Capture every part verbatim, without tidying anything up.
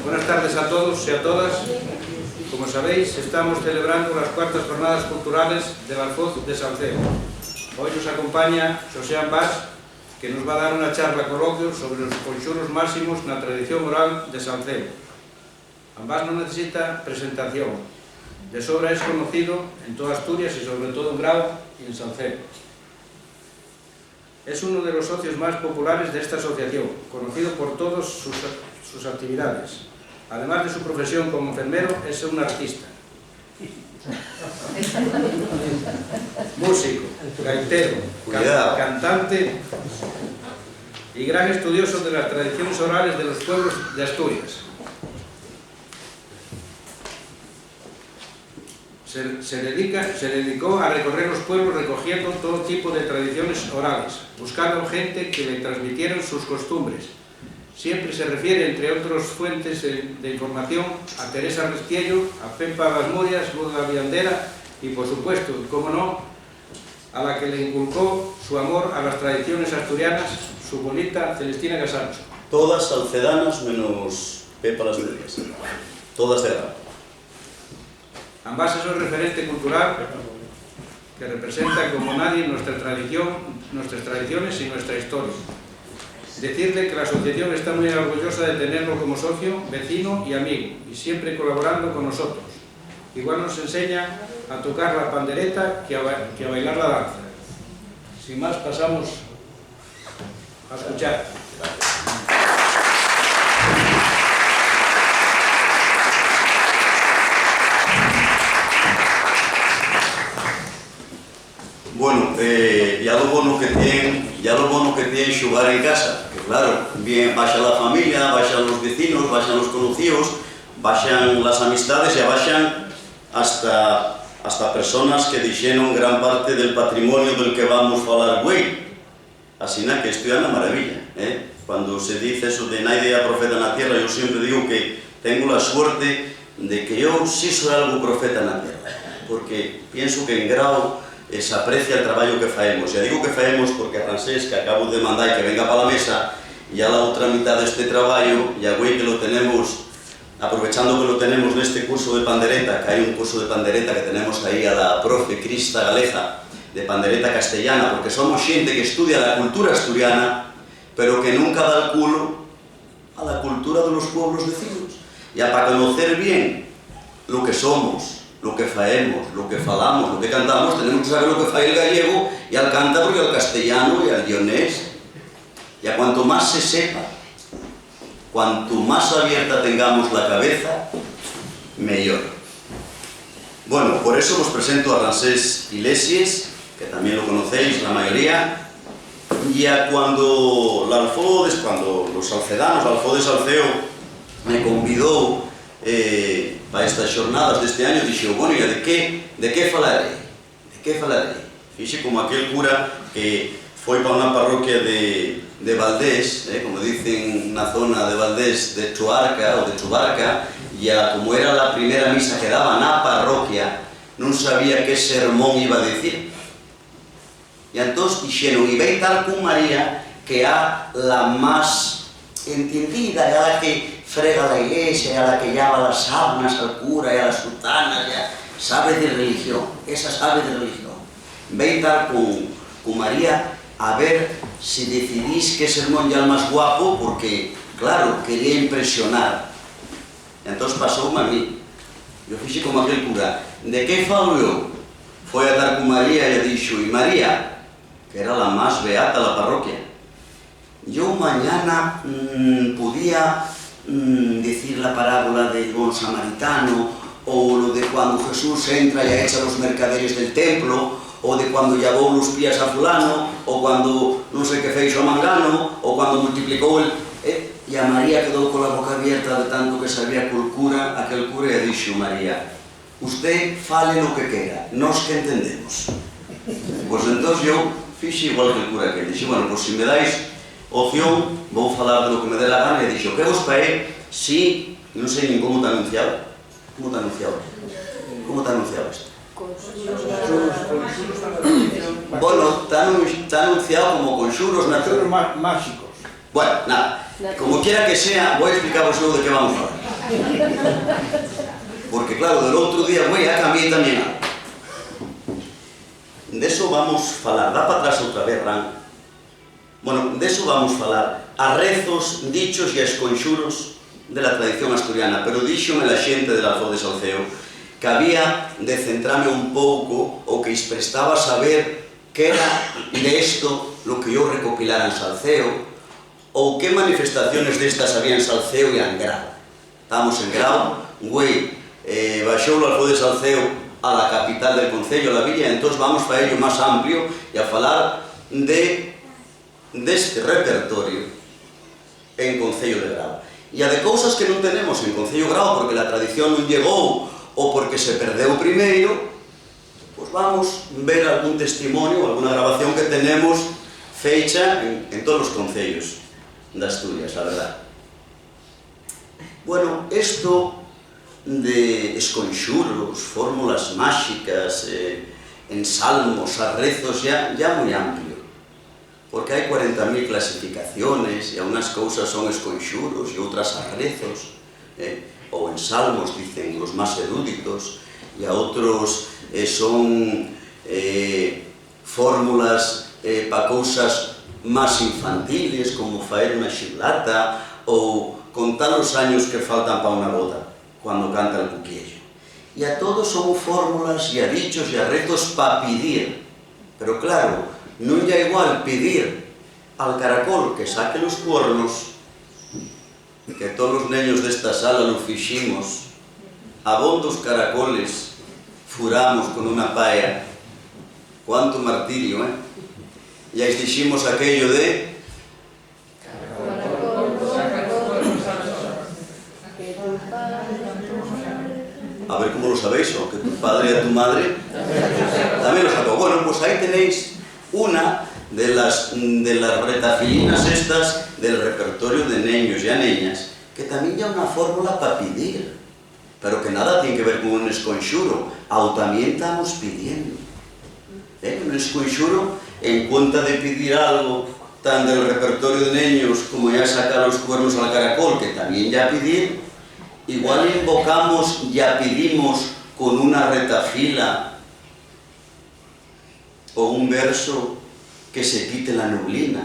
Buenas tardes a todos y a todas. Como sabéis, estamos celebrando las cuartas Jornadas Culturales del Alfoz de Salceu. Hoy nos acompaña Xosé Ambás, que nos va dar una charla coloquio sobre los conxuros máximos na tradición oral de Salceu. Ambás non necesita presentación. De sobra es conocido en toda Asturias y sobre todo en Grau y en Salceu. Es uno de los socios más populares de esta asociación, conocido por todos sus, sus actividades. Además de su profesión como enfermero, es un artista. Músico, gaitero, can-, Cuidado. Cantante y gran estudioso de las tradiciones orales de los pueblos de Asturias. Se, se dedica, se dedicó a recorrer los pueblos recogiendo todo tipo de tradiciones orales, buscando gente que le transmitieran sus costumbres. Siempre se refiere, entre otras fuentes de, de información, a Teresa Restiello, a Pepa das Murias, Luz la Viandera y, por supuesto, y cómo no, a la que le inculcó su amor a las tradiciones asturianas, su bolita Celestina Casancho. Todas salcedanas menos Pepa las Murias. Todas de Grau. Ambás es un referente cultural que representa como nadie nuestra tradición, nuestras tradiciones y nuestra historia. Decirle que la asociación está muy orgullosa de tenerlo como socio, vecino y amigo, y siempre colaborando con nosotros. Igual nos enseña a tocar la pandereta que a ba-, que a bailar la danza. Sin más, pasamos a escuchar. Bueno, eh, ya lo bono que tien, ya lo bono que tien xugar en casa, que claro, bien, baxa la familia, baxan los vecinos, baxan los conocíos, baxan las amistades y baxan hasta, hasta personas que dixeron gran parte del patrimonio del que vamos falar güei. Asina que esto ye una maravilla, ¿eh? Cuando se dice eso de "Naide ye profeta na tierra", yo siempre digo que tengo la suerte de que yo sí soy algo profeta na tierra, porque pienso que en Grau, eh, se aprecia el trabajo que faemos. Ya digo que faemos porque a Francés, que acabo de mandar y que venga pa la mesa, ya la otra mitad de este trabajo, ya güei que lo tenemos Aprovechando que lo tenemos neste curso de pandereta, que hai un curso de pandereta que tenemos aí a la profe Crista Galeja, de pandereta castellana, porque somos xente que estudia la cultura asturiana, pero que nunca da el culo a la cultura de los pueblos vecinos. Ya pa conocer bien lo que somos, lo que faemos, lo que falamos, lo que cantamos, tenemos que saber lo que fai el gallego, y al cántabro, y al castellano, y al lleonés. Ya cuanto más se sepa, cuanto más abierta tengamos la cabeza, mellor. Bueno, por eso vos presento a Ramsés Iglesias, que también lo conocéis la mayoría, y a cuando l'Alfó de, cuando los salcedanos, l'Alfó de Salceo, me convidó, eh, pa estas xornadas d'este año, dixo, "Bueno, ¿y de qué, de qué falaré?". ¿De qué falaré? Fixe como aquel cura que foi pa una parroquia de, de Valdés, eh, como dicen na zona de Valdés, de Chuarca o de Chubarca, ya como era la primera misa que daba na parroquia, nun sabía qué sermón iba a dicir. Y entós dixeron, "Y vai tar con María, que a la más entiendida, ya la que frega la iglesia, ya la que llava las sábanas al cura, ya las sutanas, ya sabe de religión, esa sabe de religión. Vai tar con, con María a ver si decidís qué sermón ya el más guapo, porque, claro, quería impresionar". Entós pasóume a mí. Yo fixe como aquel cura, "¿De qué falo yo?". Foi a tar con María y dixo, "Y María", que era la más beata la parroquia, "yo mañana, mm, podía, mm, decir la parábola del bon samaritano, o lo de cuando Jesús entra y echa los mercaderes del templo, o de cuando llavó los pies a fulano, o cuando no sé qué feixo a mangano, o cuando multiplicó el", eh, y a María quedó con la boca abierta de tanto que sabía col cura, aquel cura, y dixo María, "Usté fale lo que quera, nos que entendemos". Pues entós yo fixe igual que el cura que dixo, "Bueno, pues si me dais opción, vou falar de lo que me dé la gana", y dixo, "¿Qué vos pae si, no sé nin cómo ta anunciado? ¿Cómo ta anunciado? ¿Cómo ta anunciado esto?". Bueno, ta anun-, ta anunciado como conxuros na... Conxuros má-, máxicos. Bueno, nada. Como quiera que sea, voi explicaros yo de qué vamos a falar. Porque, claro, del otru día, güei, ya cambié tamién algo. D'eso vamos falar. Da p'atrás otra vez, Ran. Bueno, d'eso vamos falar. Arrezos, dichos y esconxuros de la tradición asturiana. Pero díxome la xente del Alfou de Salceu qu'había de centrame un pouco o que-s prestaba saber qué era d'esto lo que yo recopilara en Salceu, ou qué manifestaciones d'estas había en Salceu y en Grau. Tamos en Grau, güei, eh, baxóu'l Alfou de Salceu a la capital del conceyu, a la villa, entós vamos fa ello más amplio y a falar de, d'este repertorio en conceyu de Grau. Y a de cousas que nun tenemos en conceyu Grau porque la tradición nun llegó o porque se perdeu primeiro, pues vamos ver algún testimonio o alguna grabación que tenemos fecha en, en todos los conceyos d'Asturias, la verdad. Bueno, esto de esconxuros, fórmulas máxicas, eh, ensalmos, arrezos, ya, ya mui amplio. Porque hai cuarenta mil clasificaciones, y a unas cousas son esconxuros y outras arrezos, eh, o ensalmos, dicen los más eruditos, y a otros, eh, son, eh, fórmulas, eh, pa cousas más infantiles, como faer una xiulata o contar los años que faltan pa una boda, cuando canta el cuquiello. Y a todos son fórmulas y a dichos y a rezos pa pidir. Pero claro, nun ye igual pidir al caracol que saque los cuernos, que tolos neños d'esta sala lu fiximos, abondos caracoles furamos con una paya. Cuánto martirio, ¿eh? Ya-s diximos aquello de... A ver cómo lo sabéis, o que tu padre y a tu madre también lo sacó. Bueno, pues ahí tenéis una de las, de las retafilinas estas del repertorio de neños y a neñas, que tamién ye una fórmula pa pidir, pero que nada tien que ver con un esconxuro. Au tamién tamos pidiendo. ¿Eh? Un esconxuro, en cuenta de pidir algo tan del repertorio de neños como ya sacar los cuernos al caracol, que tamién ya pidir, igual invocamos ya pidimos con una retafila o un verso que se quite la nublina,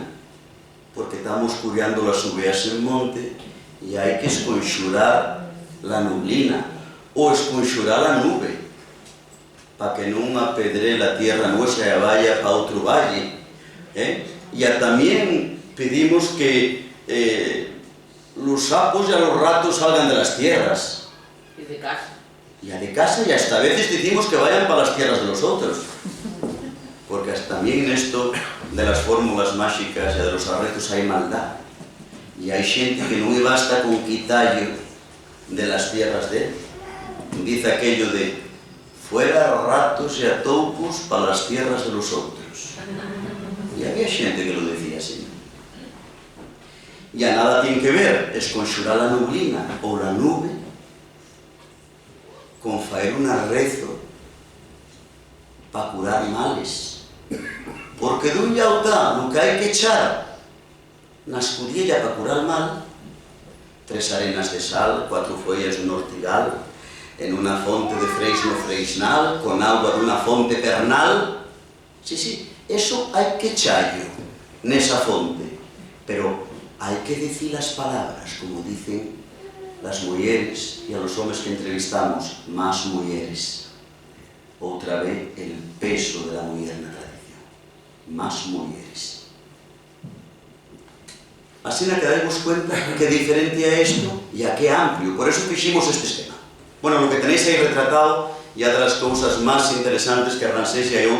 porque tamos curiando las uveas en monte y hai que esconxurar la nublina o esconxurar la nube pa que nun apedre la tierra nuesa y vaya pa otru valle, ¿eh? Y a tamién pidimos que, eh, los sapos y a los ratos salgan de las tierras. Y de casa. Y a de casa, y hasta a veces dicimos que vayan pa las tierras de los otros. Porque hasta tamién en esto de las fórmulas máxicas y de los arrezos hai maldá. Y hai xente que nun basta con quitallo de las tierras de él. Dice aquello de: "Fuera ratos y atoupos pa las tierras de los otros". Y había xente que lo decía así. Ya nada tien que ver esconxurar la nublina o la nube con faer un arrezo pa curar males. Porque d'un llau ta lo qu'hai qu'echar na escudiella pa curar mal: tres arenas de sal, cuatro fueyas d'un ortigal, en una fonte de freisno freisnal, con agua d'una fonte pernal. Sí, sí, eso hai qu'echallo nesa fonte, pero hai que dicir las palabras, como dicen las muyeres, y a los homes que entrevistamos, más muyeres. Outra vez el peso de la muyer na tradición. Más muyeres. Asina que daimos cuenta qué diferente a esto y a qué amplio. Por eso fiximos este esquema. Bueno, lo que tenéis ahí retratado, ya de las cousas más interesantes que Ransés y yo,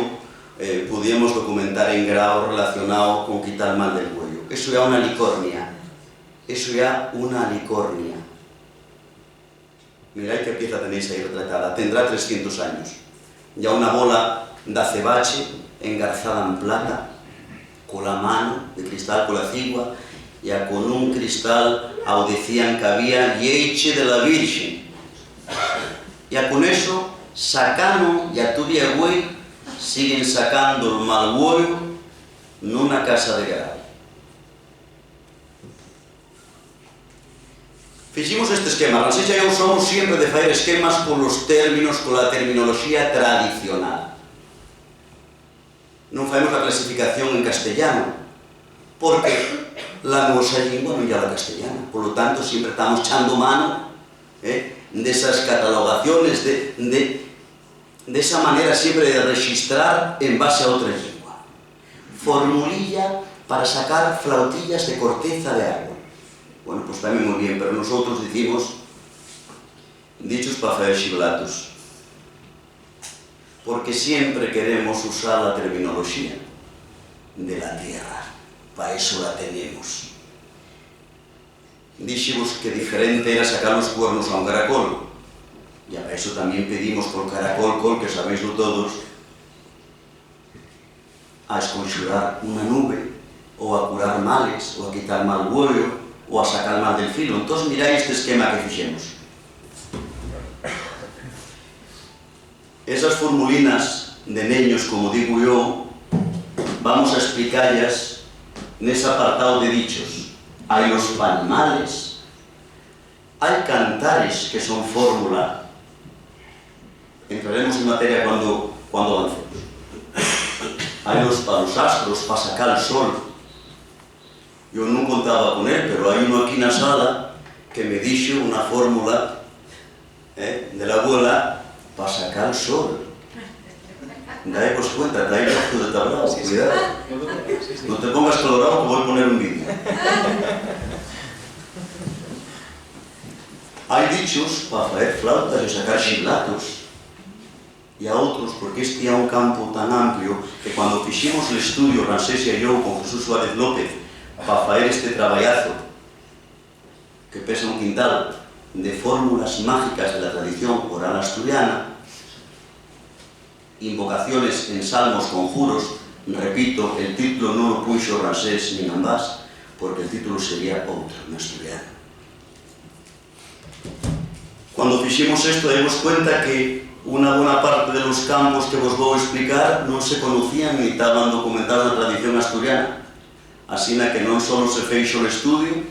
eh, pudiemos documentar en Grau relacionao con quitar mal del güeyu. Eso ya una alicornia. Eso ya una alicornia. Mirái qué pieza tenéis ahí retratada. Tendrá trescientos años. Ya una bola d'acebache engarzada en plata, cola mano de cristal, cola cigua, ya con un cristal au decían qu'había lleiche de la Virxen. Ya con eso, sacano ya tudia güei, siguen sacando el mal güeyu nuna casa de Grau. Fiximos este esquema. Ransesia y yo somos siempre de faer esquemas con los términos, con la terminoloxía tradicional. Non faemos la clasificación en castellano, porque la nuestra lengua non ye la castellana. Por lo tanto, siempre estamos echando mano, ¿eh?, de esas catalogaciones, de, de, de esa manera siempre de registrar en base a otra lengua. Formulilla para sacar flautillas de corteza de árbol. Bueno, pues también muy bien, pero nosotros decimos dichos pa faer xiblatos, porque siempre queremos usar la terminoloxía de la tierra, pa eso la tenemos. Díxivos que diferente era sacar los cuernos a un caracol, ya pa eso también pedimos col caracol, col que sabéislo todos, a esconxurar una nube, o a curar males, o a quitar mal güeyo, o a sacar mal del filo. Entós, mirái este esquema que fixemos. Esas formulinas de neños, como digo yo, vamos a explicallas nese apartao de dichos. Hai los p'animales, hai cantares que son fórmula. Entraremos en materia cuando, cuando avancemos. Hai los pa los astros, pa sacar sol. Yo nun contaba con él, pero hai uno aquí na sala que me dixo una fórmula, ¿eh?, de la abuela pa sacar sol. Daevos cuenta, ta ahí de tablao, sí, sí, cuidado. No te pongas colorado que voy a poner un vídeo. Hai dichos pa faer flautas y sacar xiblatos. Y a otros, porque este ye un campo tan amplio que cuando fiximos l'estudio, Ransesia y yo, con Jesús Suárez López, pa faer este trabayazo que pesa un quintal, de fórmulas mágicas de la tradición oral asturiana, invocaciones en salmos, conjuros, repito, el título no lo puxo Ransés nin Ambás, porque el título sería otro, en asturiano. Cuando fiximos esto, daimos cuenta que una bona parte de los campos que vos vou explicar non se conocían ni taban documentaos na tradición asturiana. Asina que non solo se feixo l'estudio,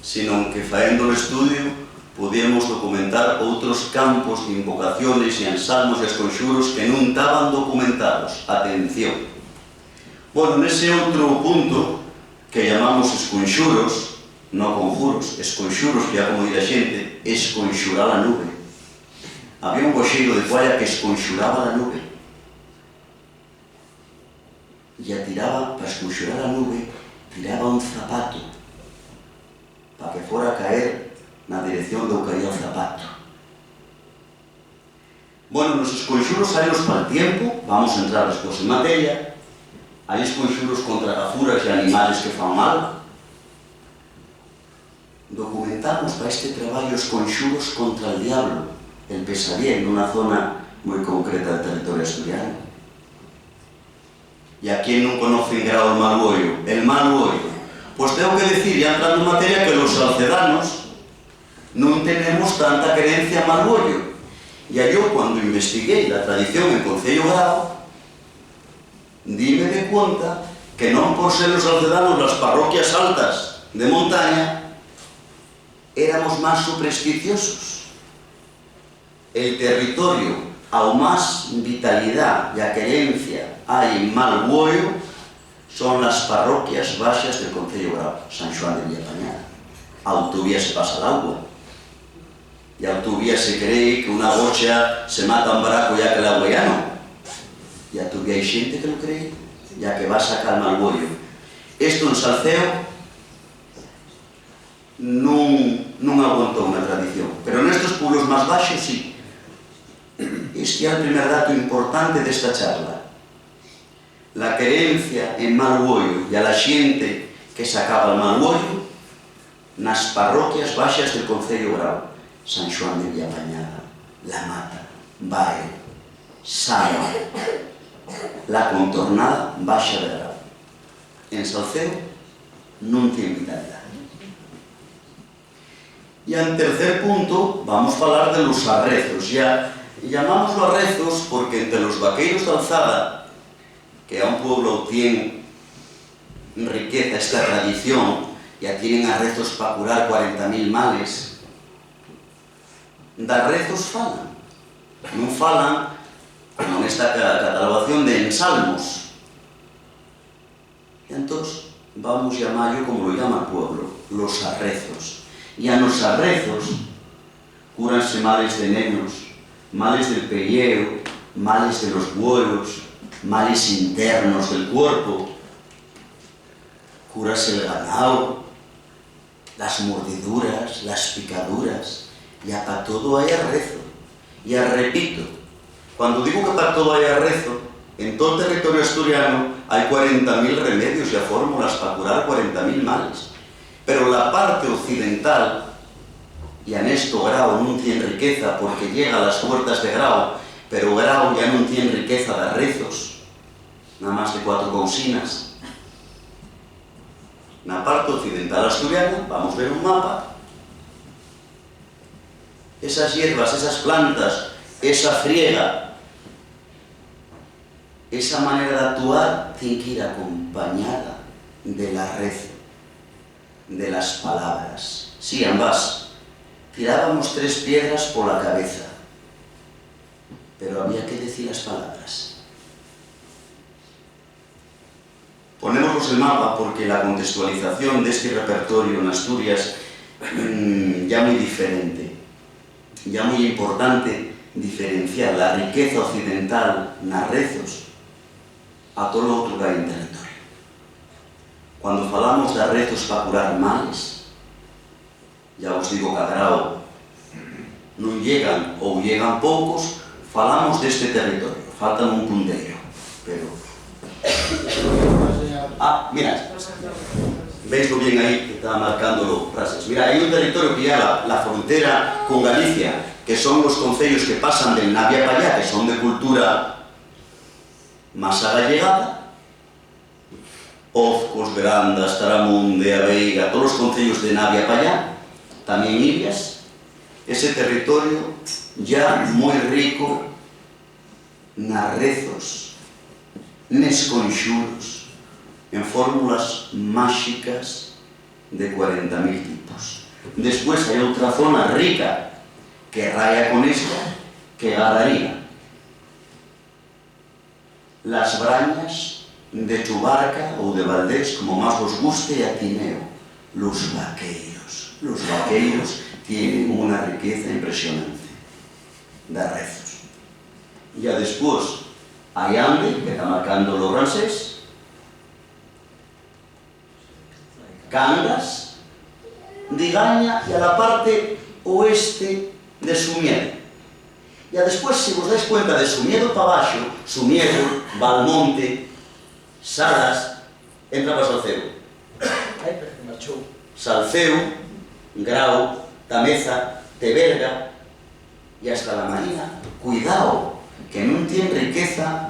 sinón que faendo l'estudio podíamos documentar outros campos d'invocaciones y ensalmos y esconxuros que nun taban documentaos. Atención. Bueno, nese outro punto que llamamos esconxuros, no conjuros, esconxuros, que ya como di la xente, esconxurar la nube. Había un boxeiro de Cuaya que esconxuraba la nube. Ya tiraba, pa esconxurar la nube, tiraba un zapato, pa que fora a caer na dirección d'u caía el zapato. Bueno, nos esconxuros hailos pal tiempu, vamos entrar después en materia. Hai esconxuros contra gafuras y animales que fan mal. Documentamos pa este trabayo esconxuros contra el diablo, el Pesariel, nuna zona mui concreta del territorio asturiano. ¿Y a quién nun conoce en Grau el mal güeyo? El mal güeyo. Pues tengo que decir, ya entrando en materia, que los salcedanos nun tenemos tanta querencia a mal güeyo. Ya yo, cuando investigué la tradición en Concello Grau, dime de cuenta que non por ser los salcedanos las parroquias altas de montaña, éramos más supersticiosos. El territorio ao más vitalidá ya querencia hai en mal güeyo son las parroquias baxas del Concello Grau, San Xuan de Villapañada. Autovía se pasa l'agua. Y autovía se cree que una gocha se mata un baraco ya que l'agua ya no. Y autovía hai xente que lo cree, ya que va sacar mal güeyo. Esto en Salceo nun, nun aguantó una tradición, pero nestos pueblos más baxos sí. Este ye el primer dato importante d'esta charla. La querencia en mal güeyo y a la xente que sacaba el mal güeyo nas parroquias baxas del Concello Grau, San Xuan de Villapañada, La Mata, Baeu, Saba, la contornada baxa de Grau. En Salceu nun tien vitalidá. Y en tercer punto vamos falar de los arrezos. Ya, llamámoslo arrezos porque ente los vaqueiros d'Alzada, que a un pueblo tien riqueza esta tradición, Ya tienen arrezos pa curar cuarenta mil males. D'arrezos falan. Nun falan, como nesta ca-, catalogación, de ensalmos. Y entós vamos llamallo como lo llama el pueblo, los arrezos. Y a nos arrezos cúranse males de nenos, males del pelleu, males de los güeros, males internos del cuerpo. Cúrase el ganao, las mordeduras, las picaduras, ya pa todo hai arrezo. Ya repito, cuando digo que pa todo hai arrezo, en todo el territorio asturiano hai cuarenta mil remedios ya fórmulas pa curar cuarenta mil males. Pero la parte occidental, ya nesto Grau nun tien riqueza porque llega a las puertas de Grau, pero Grau ya nun tien riqueza d'arrezos, na más de cuatro cousinas. Na parte occidental asturiana, vamos ver un mapa, esas hierbas, esas plantas, esa friega, esa manera d'atuar tien que ir acompañada del arrezo, de las palabras. Sí, ambas. Tirábamos tres piedras pola cabeza, pero había que decir las palabras. Ponémosvos el mapa porque la contestualización d'esti repertorio n'Asturias, mm, ya mui diferente. Ya mui importante diferenciar la riqueza occidental n'arrezos a tolo otro qu'hai en territorio. Cuando falamos d'arrezos pa curar males, ya vos digo qu'a Grau nun llegan ou llegan poucos, falamos d'este territorio, faltan un punteiro, pero... Ah, mira, veislo bien ahí, que ta marcándolo frases. Mira, hai un territorio que ye la, la frontera con Galicia, que son los conceyos que pasan del Navia p'Allá, que son de cultura más agallegada, Ozcos, Verandas, Taramunde, Aveiga, tolos conceyos de Navia p'Allá, tamién Ivias, ese territorio ya mui rico n'arrezos, nes conxuros, en fórmulas máxicas de cuarenta mil tipos. Después hai outra zona rica que raya con esta, que garraría. Las brañas de Chubarca ou de Valdés, como más vos guste, a Tineo, los vaqueiros. Los vaqueiros tienen una riqueza impresionante d'arrezos. Ya después, Allande, que ta marcando lo Ransés, Cangas, Digaña y a la parte oeste de Sumiedo. Ya después, si vos dais cuenta, de Sumiedo pa baxo, Sumiedo, Valmonte, Salas, entra pa Salceu. Ai, pero que marchou. Salceu, Grau, Tameza, Teberga, y hasta la Marina. Cuidao, que nun tien riqueza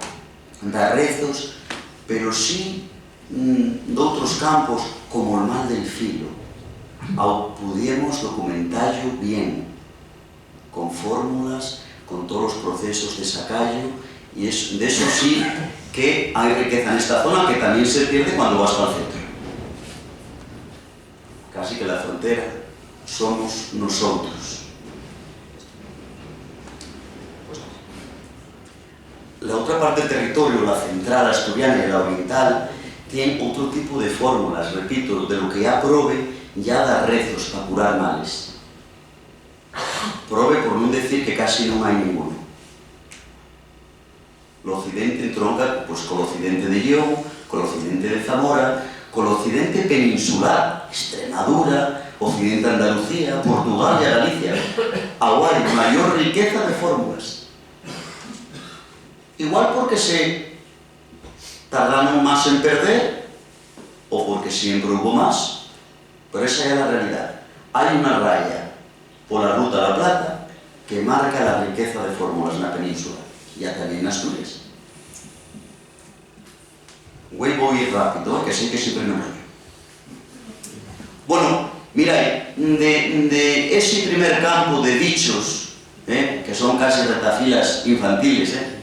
d'arrezos, pero sí, mm, d'outros campos, como el mal del filo. Au pudiemos documentallo bien, con fórmulas, con tolos procesos de sacayo, y es, d'eso sí que hai riqueza nesta zona, que tamién se pierde cuando vas pal centro. Casi que la frontera somos nosoutros. La otra parte del territorio, la central asturiana y la oriental, tien otro tipo de fórmulas, repito, de lo que ya prove ya d'arrezos pa curar males. Prove por nun decir que casi nun hai ninguno. L'occidente entronca, pues, col occidente de Lleón, col occidente de Zamora, col occidente peninsular, Estremadura, occidente Andalucía, Portugal y Galicia. Aguai mayor riqueza de fórmulas. Igual porque se tardaron más en perder, o porque siempre hubo más, pero esa ye la realidá. Hai una raya pola Ruta a la Plata que marca la riqueza de fórmulas na península, ya tamién n'Asturias. Güei vou ir rápido, eh, que sei que siempre m'enrollo. Bueno, mirai, de, de ese primer campo de dichos, eh, que son casi retafilas infantiles, eh,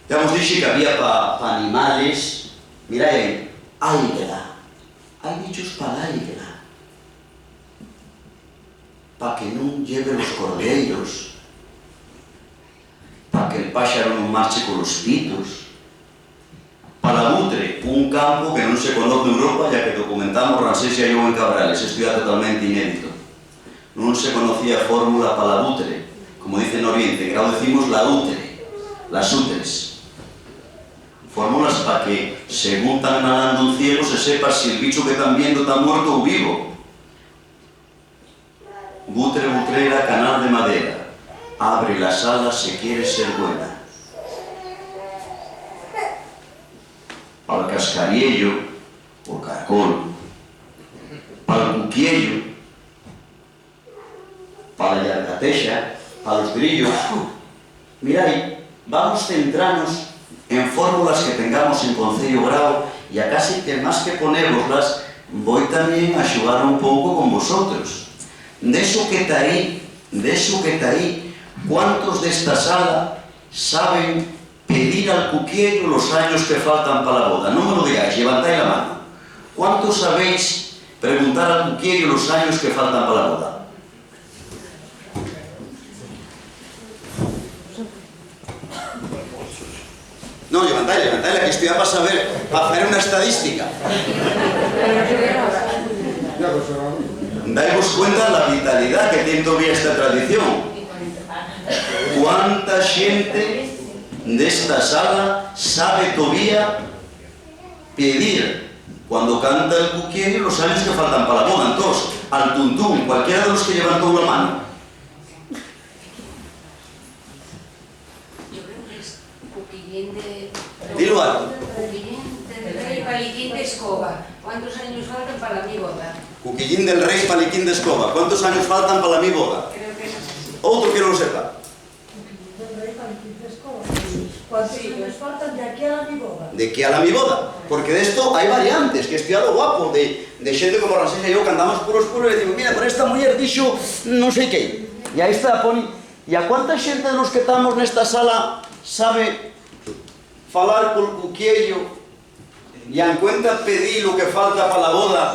ya vos dixi que había pa, pa animales, mirai, áiguila, Hai dichos pa la aigla, pa que nun lleve los cordeiros, pa que'l páxaru nun marche colos pitos, pa la butre, un campu que nun se conoz n'Europa, ya que documentamos Ramsés y Ayobo en Cabrales, esto ya totalmente inédito. Nun se conocía fórmula pa la butre, como dicen n'Oriente, en Grau decimos la utre, las utres. Fórmulas pa que, según ta nalando un ciegu, se sepa si el bichu que tán viendo ta muerto o vivo. Butre, butrera, canal de madera, abre las alas si quieres ser buena. Pal cascariello, o caracol, pal cuquiello, pa la llargatexa, pa los grillos. Mirai, vamos centranos en fórmulas que tengamos en Conceyu Grau, ya casi que más que ponevoslas, voi tamién a xugar un pouco con vosotros. D'esu que ta ahí, d'esu que ta ahí, ¿cuántos d'esta sala saben pedir al cuquiellu los años que faltan pa la boda? Non me lo digáis, llevantáis la mano. ¿Cuántos sabéis preguntar al cuquiellu los años que faltan pa la boda? No, llevantáis, llevantáis, que esto ya pa saber, pa hacer una estadística. Daivos cuenta la vitalidá que tien tovía esta tradición. ¿Cuánta xente d'esta sala sabe tovía pedir, cuando canta el cuquiellu, los años que faltan pa la boda? Entós, al tuntún, cualquiera de los que llevantou la mano. Yo creo que es cuquillín de... Dilo alto. Cuquillín del rei, paliquín d'escoba. ¿Cuántos años faltan pa la mi boda? Cuquillín del rei, paliquín d'escoba. ¿Cuántos años faltan pa la mi boda? Creo que es así. Otro que no lo sepa. Cuquillín del rei, paliquín d'escoba. ¿Cuántos años faltan de aquí a la mi boda? De aquí a la mi boda. Porque d'esto hai variantes, que esto ye lo guapo de, de xente como Ramsés y yo, que andamos puros puros y decimos, "Mira, pero esta muyer dixo non sei qué." Y a esta pone, ¿y a cuánta xente de los que tamos nesta sala sabe falar col cuquiello y ancuenta pedí lo que falta pa la boda?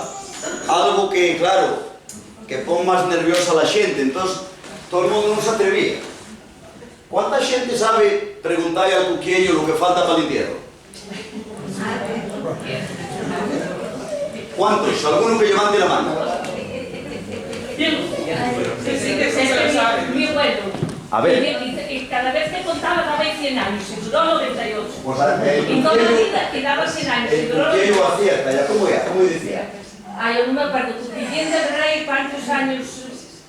Algo que, claro, que pon más nerviosa a la xente. Entós, tol mundu nun s'atrevía. ¿Cuánta xente sabe preguntar al cuquiello lo que falta pal entierro? ¿Cuántos? ¿Alguno que levante la mano? Sí, sí, que sí, que sí. Mi abuelo. A ver. Y, y, y cada vez que contaba daba cien años y duró noventa y ocho. Pues, a ver, el cuquiello, y toda la vida que daba cien años y duró noventa y ocho. El cuquiello hacía, calla, ¿cómo era? ¿Cómo decía? Ah, yo no me acuerdo. Cuquillín del rei, ¿cuántos años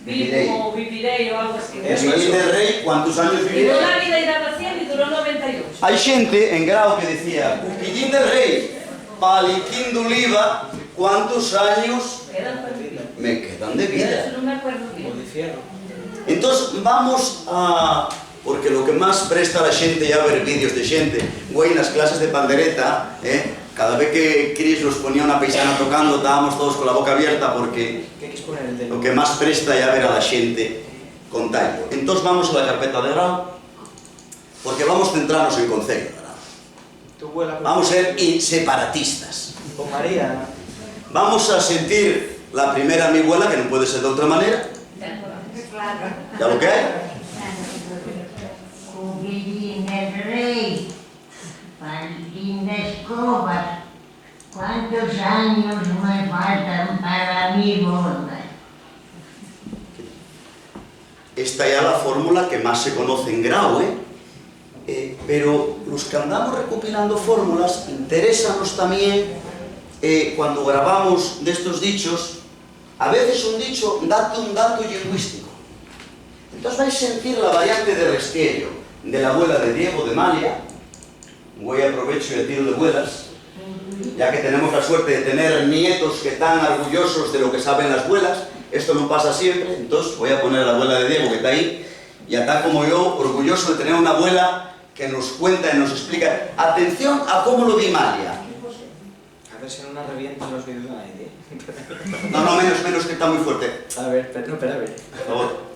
vivo o viviré o algo así? Eso, eso. Cuquillín del rei, ¿cuántos años viviré? Y toda la vida daba cien y duró noventa y ocho. Hai xente en Grau que decía, "Cuquillín del rei, paliquín d'uliva, ¿cuántos años me quedan de vida?" Eso no me acuerdo bien. Entós, vamos a, porque lo que más presta a la xente ye a ver vídeos de xente. Güei, nas clases de pandereta, eh, cada vez que Cris nos ponía una paisana tocando, tábamos todos con la boca abierta, porque lo que más presta ye a ver a la xente con tallo. Entós, vamos a la carpeta de Grau, porque vamos centranos en Conceyu de Grau. Vamos a ser in-, separatistas. Con María. Vamos a sentir la primera mi güela, que no puede ser de otra manera. Ya lo que hay. Cuquillín del rei, paliquín d'escoba, ¿cuántos años me faltan para mi boda? Esta ya la fórmula que más se conoce en Grau, ¿eh? Eh, pero los que andamos recopilando fórmulas, interésanos tamién, eh, cuando grabamos d'estos dichos, a veces un dicho date un dato llingüístico. Entós vais sentir la variante de Restiello, de la güela de Diego, de Malia. Güei, aprovecho y tiro de güelas, ya que tenemos la suerte de tener nietos que tán argullosos de lo que saben las güelas. Esto no pasa siempre, entós voi a poner a la güela de Diego, que ta ahí, ya ta como yo, orgulloso de tener una güela que nos cuenta y nos explica. Atención a cómo lo di Malia. A ver si nun arrevientan los vídeos de la India. No, no, menos, menos, que ta mui fuerte. A ver, pero, no, pero a ver. Por favor.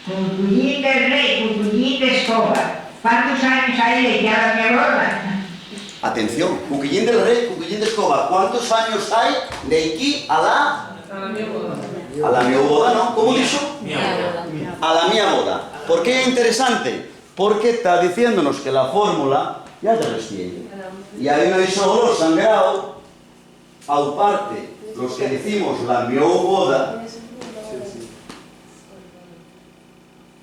Cuquillín del rei, cuquillín d'escoba, ¿cuántos años hai de ya la mi boda? Atención, Cuquillín del Rei, Cuquillín d'Escoba, ¿cuántos años hai d'equí a la, a la mio boda, no? ¿Cómo dixo? A la mia boda. ¿Por qué es interesante? Porque ta diciéndonos que la fórmula ya te restielle. Y ahí no hay solo sangrado, auparte, los que decimos la mio boda,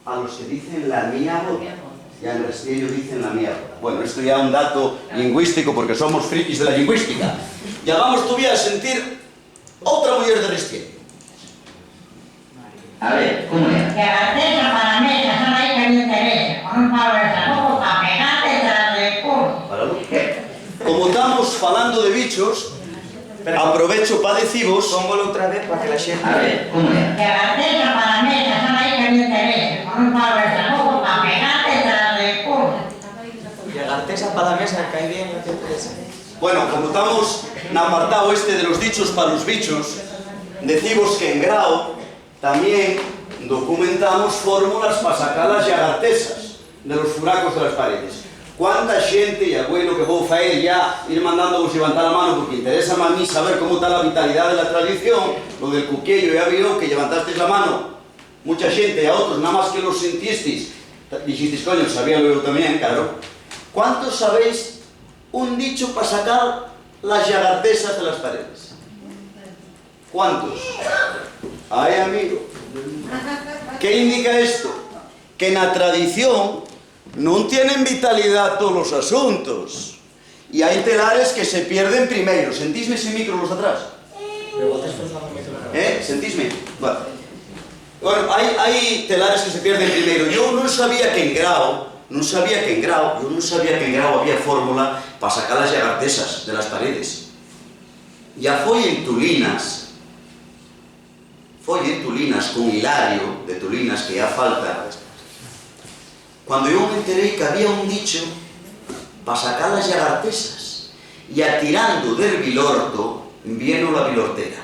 a los que dicen la mia boda. Ya en Restiello dicen la mia boda. Bueno, esto ya es un dato lingüístico porque somos frikis de la lingüística. Ya vamos todavía a sentir otra mujer de Restiello. A ver, ¿cómo era? Llagartesa pa la mesa, sal ahí que no interesa, con un palo de sabugo pa pegate tras del culo. Páralo. Como estamos falando de bichos, aprovecho pa decivos. Póngolo otra vez pa que la xente. A ver, ¿cómo era? Llagartesa pa la mesa, sal ahí que no interesa, con un palo de sabugo pa pegate tras del culo. Llagartesa pa la mesa, cae bien, no te interesa. Bueno, como estamos en apartado este de los dichos pa los bichos, decivos que en Grau tamién documentamos fórmulas pa sacar las llagartesas de los furacos de las paredes. ¿Cuánta xente, y agüelo que vou faer ya, ir mandándovos llevantar la mano, porque interésame a mí saber cómo ta la vitalidá de la tradición, lo del cuquiello, ya vio que llevantasteis la mano mucha xente, y a otros, nada más que los sintisteis, dixisteis, "Coño, sabíalo yo tamién, claro". ¿Cuántos sabéis un dicho pa sacar las llagartesas de las paredes? ¿Cuántos? Ay, amigo. ¿Qué indica esto? Que na tradición nun tienen vitalidá tolos asuntos. Y hai telares que se pierden primeiro. ¿Sentísme ese micro los atrás? ¿Eh? ¿Sentísme? Vale. Bueno, hai, hai telares que se pierden primeiro. Yo nun sabía que en Grau, nun sabía que en Grau, yo nun sabía que en Grau había fórmula pa sacar las llagartesas de las paredes. Ya foi en Tulinas, foi en Tulinas con Hilario de Tulinas, que ya falta, cuando yo m'enteré que había un dicho pa sacar las llagartesas, y atirando del vilorto, vieno la vilortera.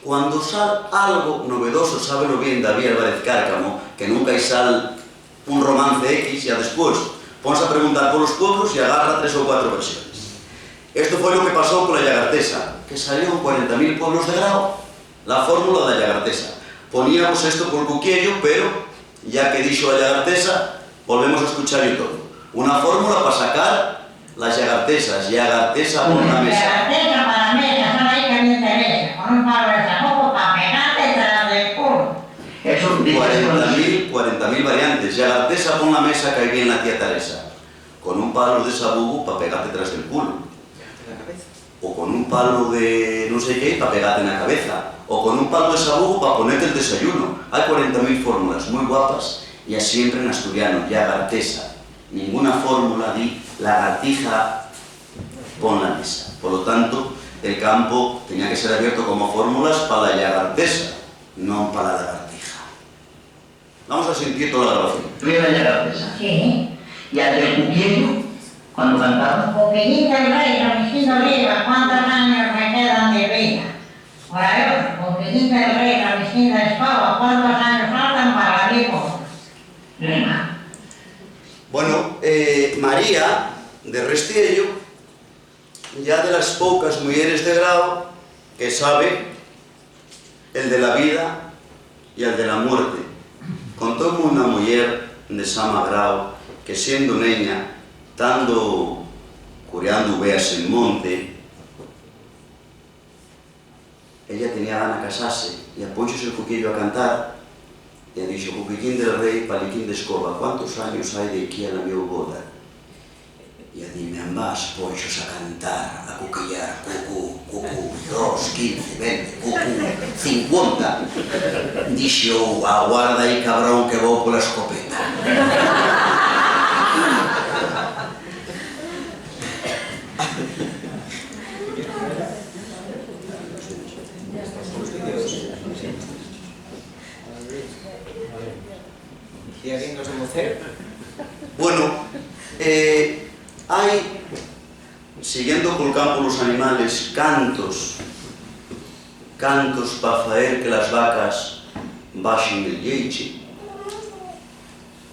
Cuando sal algo novedoso, sábelo bien David Álvarez Cárcamo, que nunca-y sal un romance X, ya después ponse a preguntar polos pueblos y agarra tres o cuatro versiones. Esto foi lo que pasó cola llagartesa, que salió en cuarenta mil pueblos de Grau la fórmula da llagartesa. Poníamos esto pol cuquiello, pero, ya que dixo la llagartesa, volvemos a escuchallo todo. Una fórmula pa sacar las llagartesas, llagartesa pon la mesa. Llagartesa pa la mesa, sal ahí que no interesa, con un palo de sabugo pa pegate tras del culo. Eso dice cuarenta mil, cuarenta mil variantes. Llagartesa pon la mesa, cae bien la tía Teresa. Con un palo de sabugo pa pegate tras del culo. O con un palo de non sé qué pa pegate na cabeza. O con un palo de sabugo pa ponete el desayuno. Hai cuarenta mil fórmulas mui guapas, y siempre n'asturiano, llagartesa. Ninguna fórmula di lagartija pon la mesa. Polo tanto, el campo tenía que ser abierto como fórmulas pa la llagartesa, non pa la lagartija. Vamos a sentir toda la grabación. Primera llagartesa. Sí. Y al del cuquiello, cuando cantaba. Cuquillín del rei, ramichín d'oliva, ¿cuántos años me quedan de vida? Por ahí otro, cuquillín del rei, ramichín d'escoba, ¿cuántos años faltan para la mio boda? Rima. Bueno, eh, María, de Restiello, ya de las poucas muyeres de Grau que sabe el de la vida y el de la muerte. Contóme una muyer de Sama Grau que, siendo neña, tando curiando uveas en monte, ella tenía gana casase, y apóixose el cuquiello a cantar, y dixo: "Cuquillín del rei, paliquín d'escoba, ¿cuántos años hai d'equí a la mio boda?". Y a dime: "Ambás, ponxos a cantar, a cuquillar, cucú, cucú, dos, quince, venti, cucú, cincuenta". Dixo: "Aguarda ahí, cabrón, que vou pola escopeta". ¿Y alguien nos de mocero? Bueno, eh, hai, siguiendo col campu los animales, cantos, cantos pa faer que las vacas baxen el lleiche.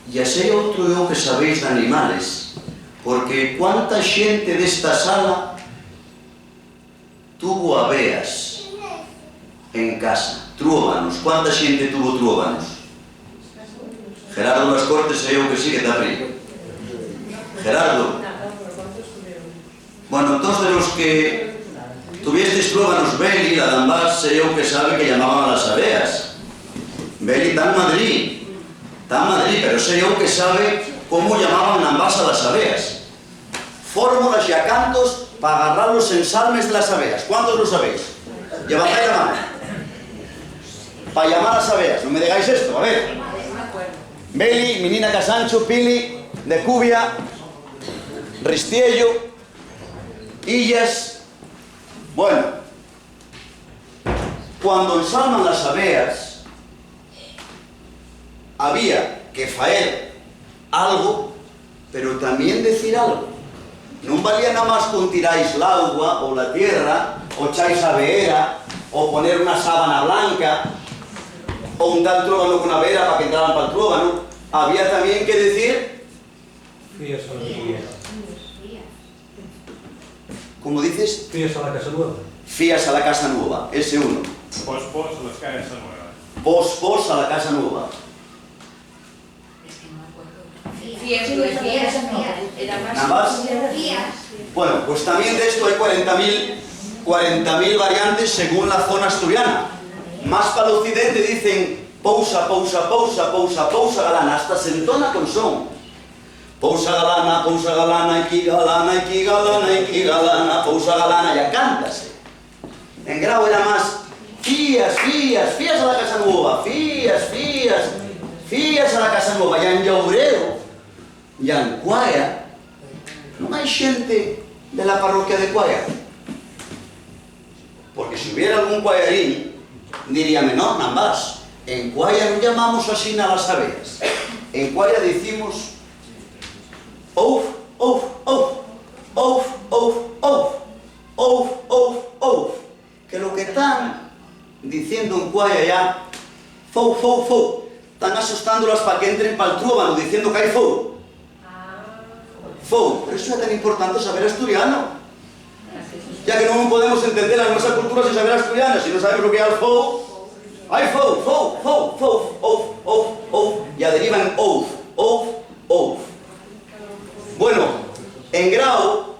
Y así hai otro yo que sabéis d'animales, Porque ¿cuánta xente d'esta sala tuvo aveas en casa? Truóbanos. ¿Cuánta xente tuvo truóbanos? Gerardo Las Cortes, sé yo que sí, que ta frío. Gerardo. Bueno, entós, de los que tuviestes truébanos, Beli, la d'Ambás, sé yo que sabe que llamaban a las aveas. Beli ta en Madrid, ta en Madrid, pero sé yo que sabe cómo llamaban en Ambás a las aveas. Fórmulas y acantos pa agarrar los ensalmes de las aveas. ¿Cuántos lo sabéis? Levantái la mano. Pa llamar a las aveas, no me digáis esto, a ver. Beli, Minina Casancho, Pili, Decubia, Ristiello, Illas. Bueno, cuando ensalman las aveas, había que faer algo, pero tamién decir algo. Nun valía namás con tiráis l'augua o la tierra, o echáis aveera, o poner una sábana blanca, o untar truébano con aveera pa que entraran pal truébano. Había tamién que decir... Fías a la casa nueva. ¿Cómo dices? Fías a la casa nueva. Fías a la casa nueva, ese uno. Pos, pos, a la casa nueva. Pos, pos, a la casa nueva. Fías, fías, fías, no. Era más... ¿Nada más? Fías. Bueno, pues tamién d'esto hai cuarenta mil, cuarenta mil variantes según la zona asturiana. Más pal occidente dicen pousa, pousa, pousa, pousa, pousa galana, hasta s'entona con son. Pousa galana, pousa galana, y qué galana, y qué galana, y qué galana, pousa galana, ya cántase. En Grau era más fías, fías, fías a la casa nueva, fías, fías, fías a la casa nueva. Ya en Llaureo, ya en Cuaya, nun hai xente de la parroquia de Cuaya. Porque si hubiera algún cuayarín, diríame: "No, Nambás, en Cuaya nun llamamos asina a las aveas. En Cuaya dicimos ouf, ouf, ouf, ouf, ouf, ouf, ouf, ouf, ouf, ouf". Que lo que tán diciendo en Cuaya ya, fou, fou, fou, tán asustándolas pa que entren pal truébano, diciendo que hai fou. Fou, pero eso ya tan importante saber asturiano. Ya que nun podemos entender la nuestra cultura sin saber asturiano, si no sabemos lo que es el fou. Ay, fou, fou, fou, fou, ouf, ouf, ouf, ya deriva en ouf, ouf, ouf. Bueno, en Grau,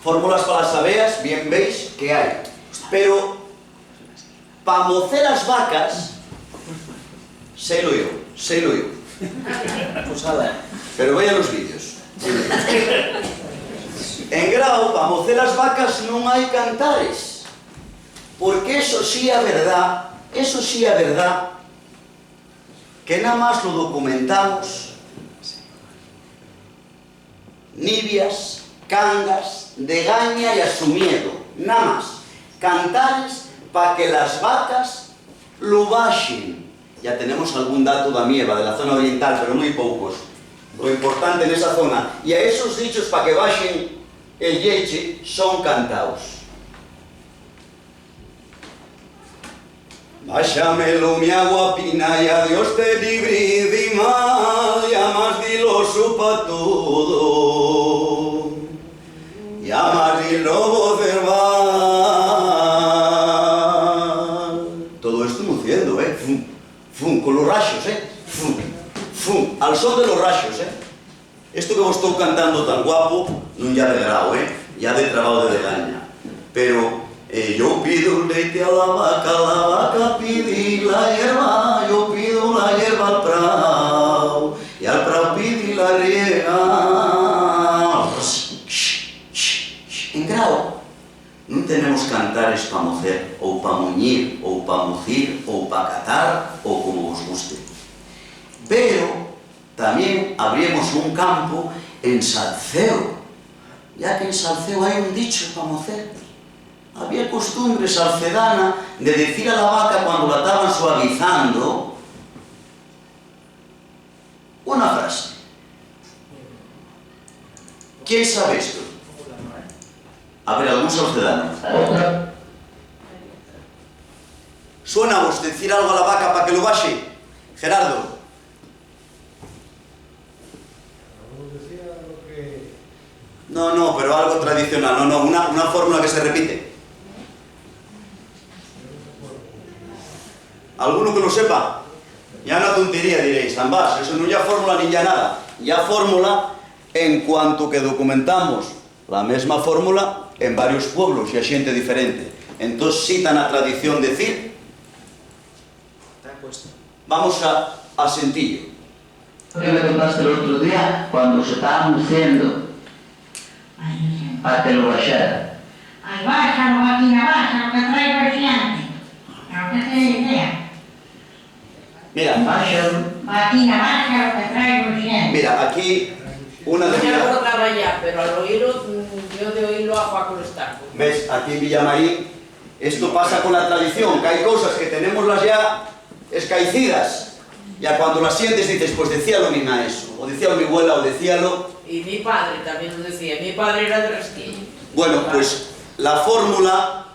fórmulas pa las aveas, bien veis que hai. Pero pa mocer las vacas, sélo yo, sélo yo. Pues ala. Pero vaya los vídeos. En Grau, pa mocer las vacas nun hai cantares. Porque eso sí é verdá, eso sí é verdá, que namás lo documentamos Nivias, Cangas, Degaña y Asumiedo, namás. Cantares pa que las vacas lu baxen. Ya tenemos algún dato d'Amieva, de la zona oriental, pero mui poucos. Lo importante nesa zona. Y a esos dichos pa que baxen el lleche son cantaos. Báxamelo, mi aguapina, ya Dios te librí di mal, ya más di l'osu pa todo, ya más di lobo cerval. Todo esto mociendo, ¿eh? Fum, fum, con los raxos, ¿eh? Fum, fum, al son de los raxos, ¿eh? Esto que vos estou cantando tan guapo, nun ya de Grau, eh, ya de Trabao de Degaña. Pero, eh, yo pido leite a la vaca, la vaca pidi la hierba, yo pido la hierba al prao, y al prao pidi la riega. En Grau nun tenemos cantares pa mocer, ou pa muñir, ou pa mucir, ou pa catar, ou como vos guste. Pero tamién abriemos un campo en Salceo, ya que en Salceo hai un dicho pa mocer. Había costumbre salcedana de dicir a la vaca cuando la taban suavizando una frase. ¿Quién sabe esto? A ver, algún salcedano. ¿Suena a vos decir algo a la vaca pa que lo baxe? Gerardo. Algunos decían lo que No, no, pero algo tradicional, no, no, una, una fórmula que se repite. ¿Alguno que lo sepa? Ya una tontería, diréis, ambás, eso nun ya fórmula nin ya nada. Ya fórmula en cuanto que documentamos la mesma fórmula en varios pueblos y a xente diferente. Entós, sí ta na tradición decir, vamos a, a sentillo. Que me contaste el otro día cuando se estaban meciendo pa que lo baxara. Ai, báxalo, vaquina, báxalo, que traigo xente. Pero que te idea. Mira, báxalo. Vaquina, báxalo, que traigo xente. Mira, aquí una de... No me acordaba ya, pero al oírlo, mm, yo de oírlo a Juaco Estaco. ¿Ves? Aquí en Villamarín, esto pasa con la tradición, que hay cosas que tenémoslas ya escaicidas. Ya cuando las sientes dices, pues decíalo mi maestro, o decíalo mi abuela, o decíalo... Y mi padre también lo decía, mi padre era de Resquello. Bueno, pues la fórmula,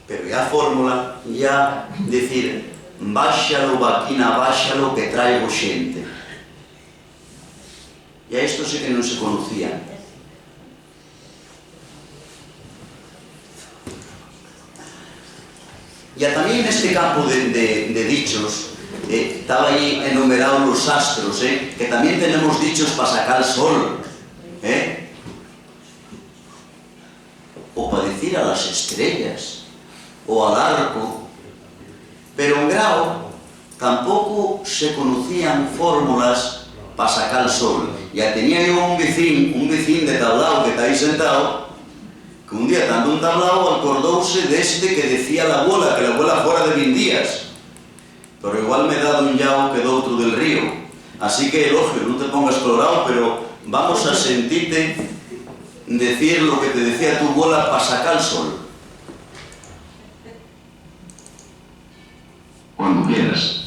pero ya fórmula, ya decir, báxalo, vaquina, báxalo, que traigo xente. Ya esto sí que no se conocía. Ya también en este campo de, de, de dichos, eh, taba ahí enumerados los astros, eh, que también tenemos dichos pa sacar sol, eh, o pa decir a las estrellas, o al arco. Pero en Grau tampoco se conocían fórmulas pa sacar sol. Ya tenía yo un vicín, un vicín de Tablao que ta ahí sentao, que un día, tando un tablao, alcordouse d'este que decía la abuela, que la abuela fora de vindías. Pero igual me da d'un llau que d'outru del río. Así que, Elogiu, nun te pongas colorao, pero vamos a sentite decir lo que te decía tu abuela pa sacar sol. Cuando quieras.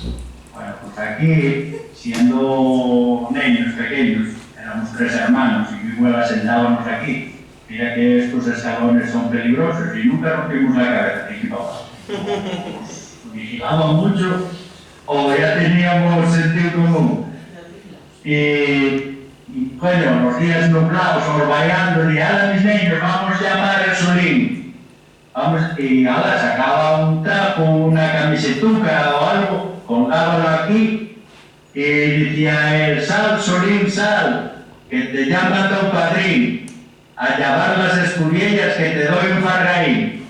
Bueno, pues aquí, siendo neños pequeños, éramos tres hermanos y mi abuela sentábamos aquí. Mira que estos escalones son peligrosos y nunca rompimos la cabeza, ni mi papá. Nos vigilaban mucho o ya teníamos sentido común. Y, y, bueno, los días nublados, orbayando, y ahora mis neños, vamos llamar el solín. Vamos, y ala, sacaba un trapu, una camisetuca o algo, colgábalo aquí, y dicía él, "Sal, Solín, sal, que te llama to padrín a llavar las escubiellas que te doy un fargaín".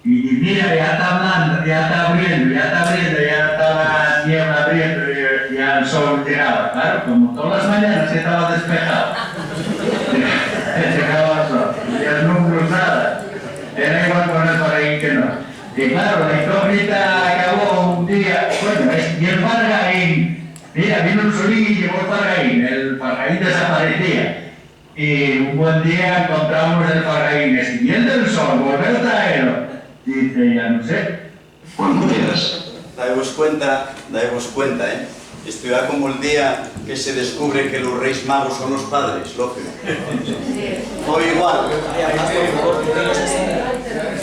Y di, "Mira, ya ta hablando, ya ta abriendo, ya ta abriendo", ya taba la niebla abriendo, y ya el sol llegaba, claro, como todas las mañanas que taba despejado. Llegaba el sol, ya no hubo nada. Era igual con el fargaín que no. Y claro, la incógnita acabó un día, bueno, es, y el fargaín, mira, vino un solín y llevó el fargaín, el fargaín desaparecía. Y un buen día encontramos el fargaín, este, y el del sol, volver a traerlo. Dice, ya no sé. Cuando quieras. Daevos cuenta, daevos cuenta, ¿eh? Esto ya como el día que se descubre que los Reis Magos son los padres, lógico. O igual.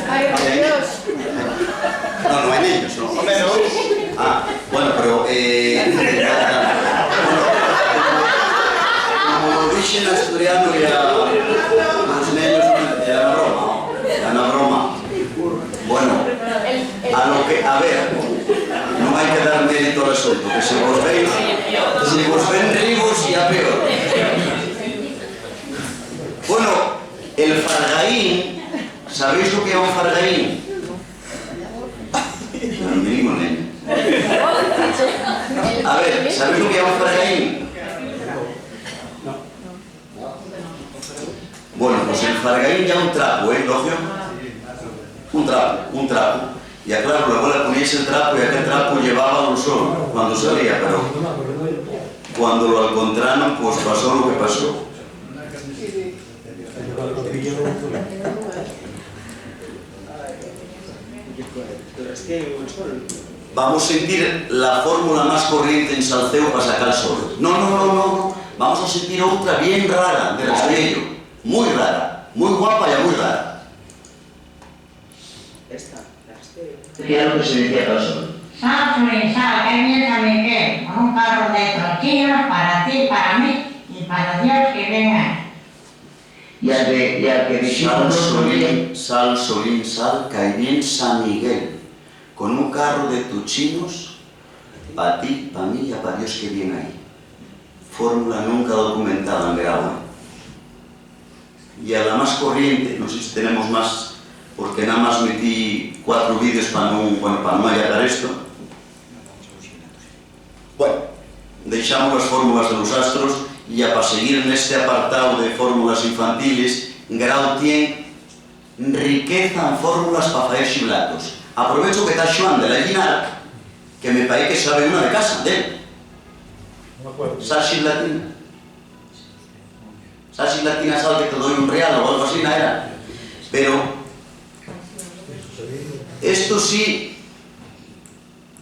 Ay, Dios. No, no, en ellos, ¿no? Hombre, no. Ah, bueno, pero, eh, como lo dije en asturiano ya, los neños, ya la broma, ya la broma. Bueno, a lo que, a ver, nun hai que dar mérito al asuntu, que se vos ven, se vos ven ribos ya peor. Bueno, el fargaín, ¿sabéis lo que é un fargaín? No, mínimo, nene. A ver, ¿sabéis lo que é un fargaín? Bueno, pues el fargaín ya un trapu, ¿eh, Locio? Un trapu, un trapu. Ya claro, la abuela ponía ese trapu y aquel trapu llevaba un sol cuando salía, pero cuando lo alcontraron, pues pasó lo que pasó. Vamos sentir la fórmula más corriente en Salceu pa sacar sol. No, no, no, no, no. Vamos a sentir otra bien rara de Rastreyo. Muy rara, muy guapa y muy rara. Esta, Rastreyo. ¿Qué era lo que se decía pa sol? Sal, Solín, sal, que ahí viene San Miguel con un carro de tortillas para ti, para mí y para Dios que venga. Y al de, y al que diximos Sal, l'otru día, solín, sal, solín, sal, cae bien San Miguel, con un carru de tuchinos, pa ti, pa mí ya pa Dios que vien ahí. Fórmula nunca documentada en grau, ¿eh? Y a la más corriente, no sé si tenemos más, porque nada más metí cuatro vídeos pa nun, bueno, pa nun allargar esto. Bueno, deixamos las fórmulas de los astros y ya pa seguir neste apartáu de fórmulas infantiles, Grau tien riqueza en fórmulas pa faer xiblacos. Aprovecho que ta Xuan de la Llinar, que me paé que sabe una de casa, d'él. Sal xiblacina. Sal xiblacina, sal que te doy un real o algo así, na era. Pero esto sí,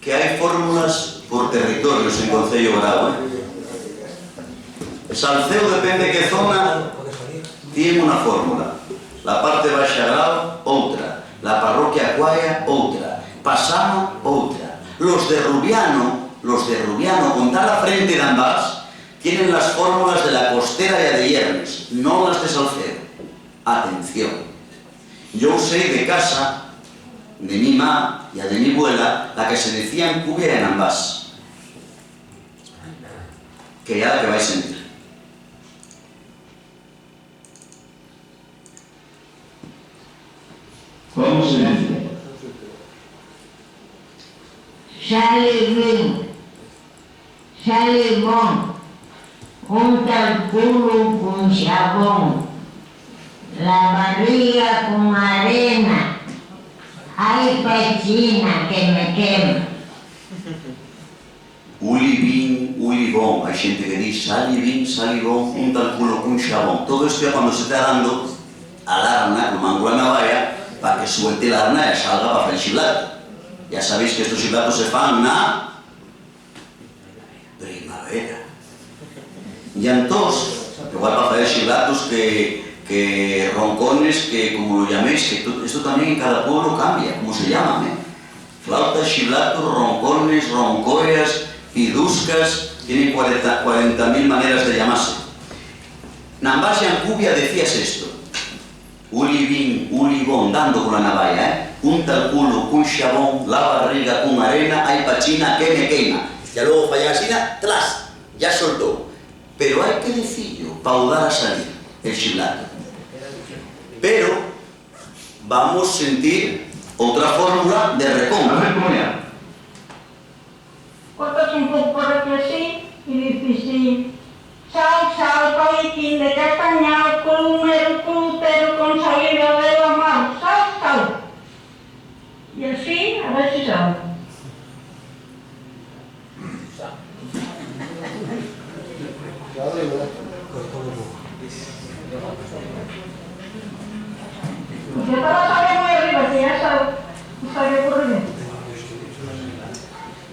que hai fórmulas por territorios en Concello Grau, ¿eh? Salceu, depende qué zona, tien una fórmula. La parte baxa Grau, outra. La parroquia Cuaya, outra. Pasama, outra. Los de Rubiano, los de Rubiano, con ta la frente d'Ambás, tienen las fórmulas de la Costera ya de Yernes, non las de Salceu. Atención. Yo sei de casa, de mi ma ya de mi buela, la que se decía en Cubia y en Ambás, que ya la que vais sentir. ¿Cómo se dice? Sal y vin, sal y bon, unta'l culu con xabón, la barriga con arena, ai pachina que me quema. Uli vin, uli bon. Hai xente que di, sal y vin, sal y bon, unta'l culu con xabón. Todo esto ya cuando se ta dando a l'arna, con mango la navaya, pa que suelte l'arna y salga pa faer xiblatu. Ya sabéis que estos xiblacos se fan na primavera. Y entós, igual pa faer xiblacos que, que roncones, que como lo llaméis, que to-, esto también en cada pueblo cambia, como se llaman, ¿eh? Flautas, xiblacos, roncones, roncoyas, piduscas, tienen cuarenta, cuarenta mil maneras de llamarse. N'Ambás y en Cubia decías esto. Uli vin, uli bon, dando con la navaya, ¿eh? Unta'l culu con xabón, la barriga con arena, ai pachina que me quema. Ya luego fai asina, tras, ya soltó. Pero hai que dicillo pa udar a salir el xiblatu. Pero vamos sentir otra fórmula de recón. A ver cómo ya. Cortas un poco por aquí así y dices, sí, sal, sal, palitín de castañao, columero, frutero, con salida de la mar, sal, sal. Y así, a ver si sal. Pues ya estaba saliendo muy arriba, que ya sal, no sabía por dónde.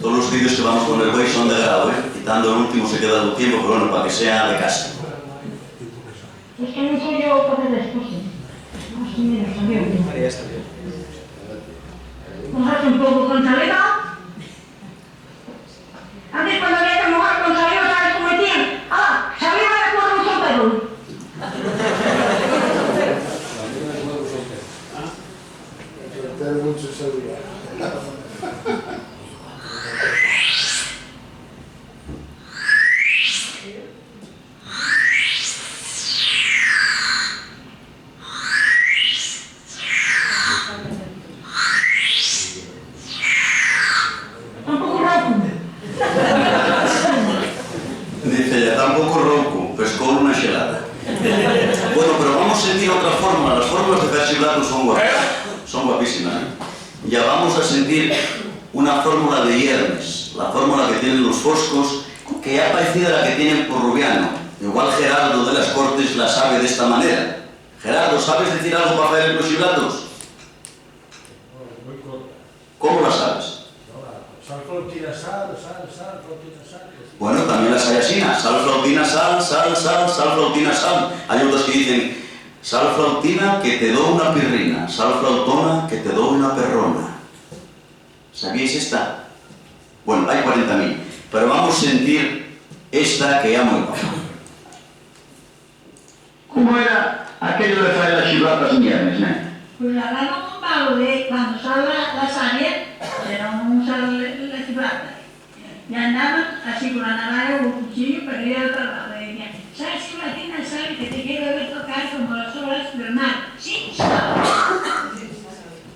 Todos los vídeos que vamos poner güei son de grau, ¿eh? Quitando el último se queda el tiempo, pero bueno, pa que sea de casa. Es que no soy yo para hacer las cosas. Más o menos, sabía. Nos hace un poco con salida. Antes, cuando había que mojar con salida, ¿sabes cómo decían? Ah, salida de cuervo soltero. Soltar mucho salida. Tampoco ronco. Dice ella, tampoco ronco, pescó una xelada. Bueno, pero vamos a sentir otra fórmula. Las fórmulas de faer xiblatu son guapas, son guapísimas, ¿eh? Ya vamos a sentir una fórmula de Yernes, la fórmula que tienen los foscos, que ya parecida a la que tienen por Rubiano. Igual Gerardo de las Cortes la sabe de esta manera. Gerardo, ¿sabes decir algo pa faer los xiblatos? Muy corta. ¿Cómo la sabes? Sal, flautina, sal, sal, sal, flautina, sal. Bueno, también las hay asina. Sal, flautina, sal, sal, sal, sal, flautina, sal. Hay otras que dicen, sal, flautina, que te do una pirrina. Sal, flautona, que te do una perrona. ¿Sabíais esta? Bueno, hay cuarenta mil. Pero vamos sentir esta que ya mui guapa. ¿Cómo era? Aquello de faer las xiblatas millanes, né? Pues la daba un palu de cuando sal la, la savia, pero no sal la, la xiblata. Y andaban así con la navaja o el cuchillo, pero era otro lado. Y decían: "Sal, xiblatina, sal, que te quiero ver tocar como las olas del mar, sin sal".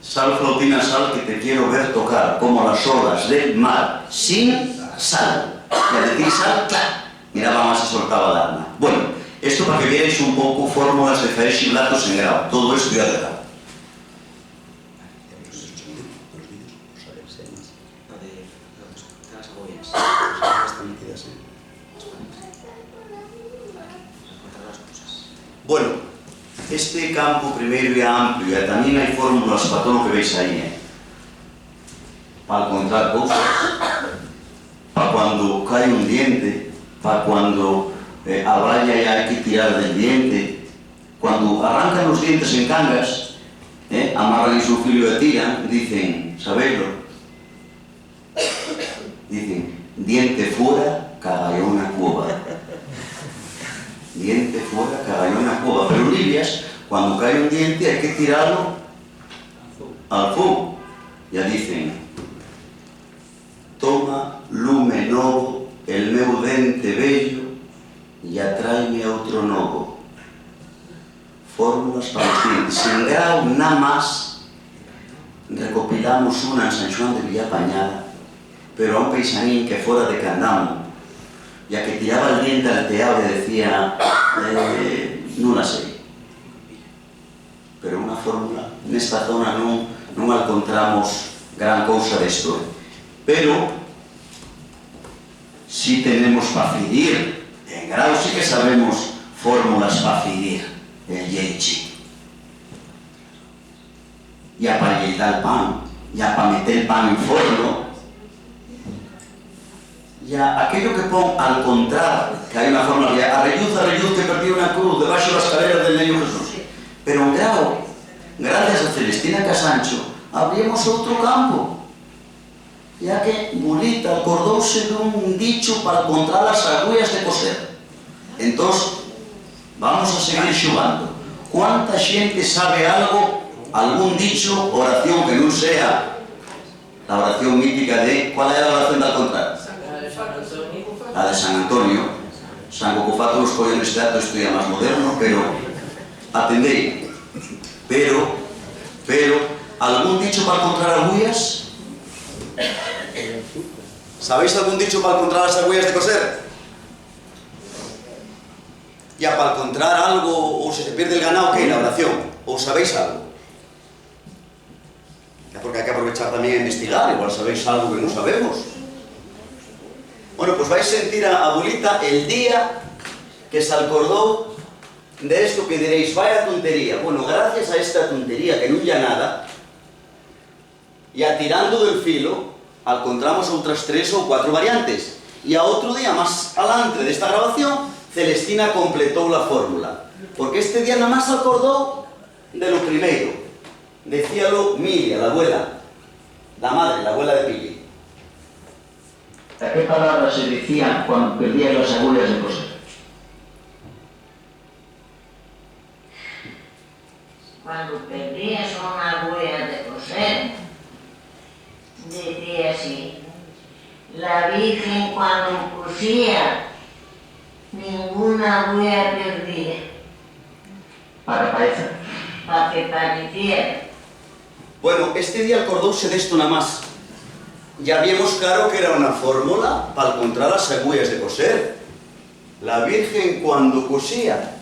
Sal, flautina, sal, que te quiero ver tocar como las olas del mar, sin sal. Y al decir sal, ¡clac! Miraba más y soltaba l'arma. Bueno, esto pa que vierais un poco fórmulas de faer xiblatos en grau. Todo esto ya de grau. Bueno, este campu primeru ye ampliu, y tamién hai fórmulas pa todo lo que veis ahí, eh? Pa alcontrar cousas, pa cuando cai un diente, pa cuando, eh, a valla ya hai que tirar del diente, cuando arrancan los dientes en Cangas, eh, amarran el su filo y tiran, dicen, ¿sabéislo? Dicen: "Diente fuera, cagayona cueva". Diente fuera, cagayona cueva. Pero libias, cuando cai un diente, hai que tiralo al fueu. Ya dicen: "Toma, lume novo, el meu dente vello, ya tráeme outro novo". Fórmulas pa los dientes. En grau, na más, recopilamos una en San Xuan de Villapañada, pero a un paisanín que fora de Candamo, ya que tiraba el diente al teao, le decía, eh, "Nun la sei". Pero una fórmula, nesta zona nun, nun alcontramos gran cousa d'esto, eh. Pero sí tenemos pa fidir, en grau sí que sabemos fórmulas pa fidir el lleichi. Ya pa lleldar el pan, ya pa meter el pan en forno, ya aquello que pon alcontrar, que hai una fórmula que ya, "Arreyuz, arreyuz, que perdí una cruz debaxo la escalera del Neño Jesús". Pero en grau, gracias a Celestina Casancho, abriemos outro campo. Ya que Bulita alcordouse d'un dichu p'alcontrar las agüias de coser. Entós, vamos a seguir xugando. ¿Cuánta xente sabe algo, algún dichu, oración que nun sea la oración mítica de, ¿cuál era la oración d'alcontrar? La de San Antonio. San Cocofato los coyó neste acto, esto ya más moderno, pero atendéi. Pero, pero, ¿algún dicho p'alcontrar agüias? ¿Sabéis algún dicho p'alcontrar las agüias de coser? Ya, p'alcontrar algo, o si se pierde el ganao, ¿qué? La oración. ¿O sabéis algo? Ya, porque hai que aprovechar tamién a investigar, igual sabéis algo que nun sabemos. Bueno, pues vais sentir a, a Bulita el día que s'alcordó de esto que diréis, "Vaya tontería". Bueno, gracias a esta tontería, que nun ye nada, ya tirando del filo, alcontramos outras tres o cuatro variantes. Y a otru día, más alantre d'esta grabación, Celestina completóu la fórmula, porque este día namás s'alcordó de lo primeiro. Decíalo Milia, la abuela, la madre, la abuela de Pili. ¿Qué palabras se decían cuando perdías las agüias de coser? Cuando perdías una agüia de coser, decíase: "La Virgen cuando cosía, ninguna agüia perdía". Pa que paeza. Pa que pareciera. Bueno, este día alcordouse d'esto namás. Ya viemos claro que era una fórmula p'alcontrar las agüias de coser. La Virgen cuando cosía,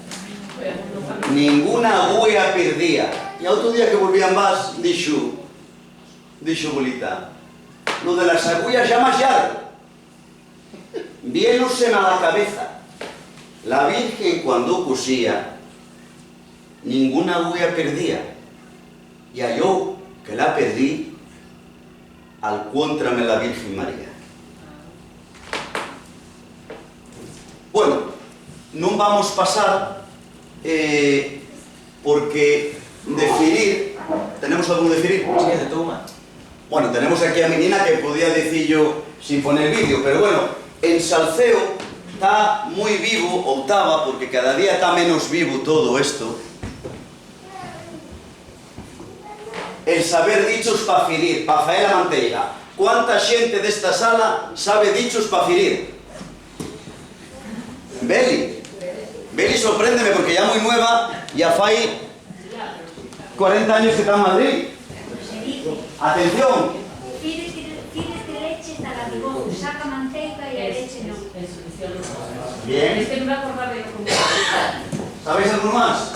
ninguna agüia pirdía. Y a otru día que volvían más, dixo, dixo Bulita: "Lo de las agüias ya más llargo. Vienoseme a la cabeza. La Virgen cuando cosía, ninguna agüia pirdía. Y a yo, que la pirdí, alcuéntrame la Virgen María". Bueno, nun vamos pasar, eh, porque definir, ¿tenemos algún definir? Sí, de toma. Bueno, tenemos aquí a menina que podía decir yo sin poner vídeo, pero bueno, en Salceo ta mui vivo, o taba, porque cada día ta menos vivo todo esto. El saber dichos pa firir, pa faer la manteiga. ¿Cuánta xente d'esta sala sabe dichos pa firir? Beli. Beli sorpréndeme porque ya mui nueva, ya fai cuarenta años que ta en Madrid. Atención. Fírete, fírete leche ta Labicón, saca manteiga y la leche no. Bien. Es que no me acordaba yo cómo. ¿Sabéis alguno más?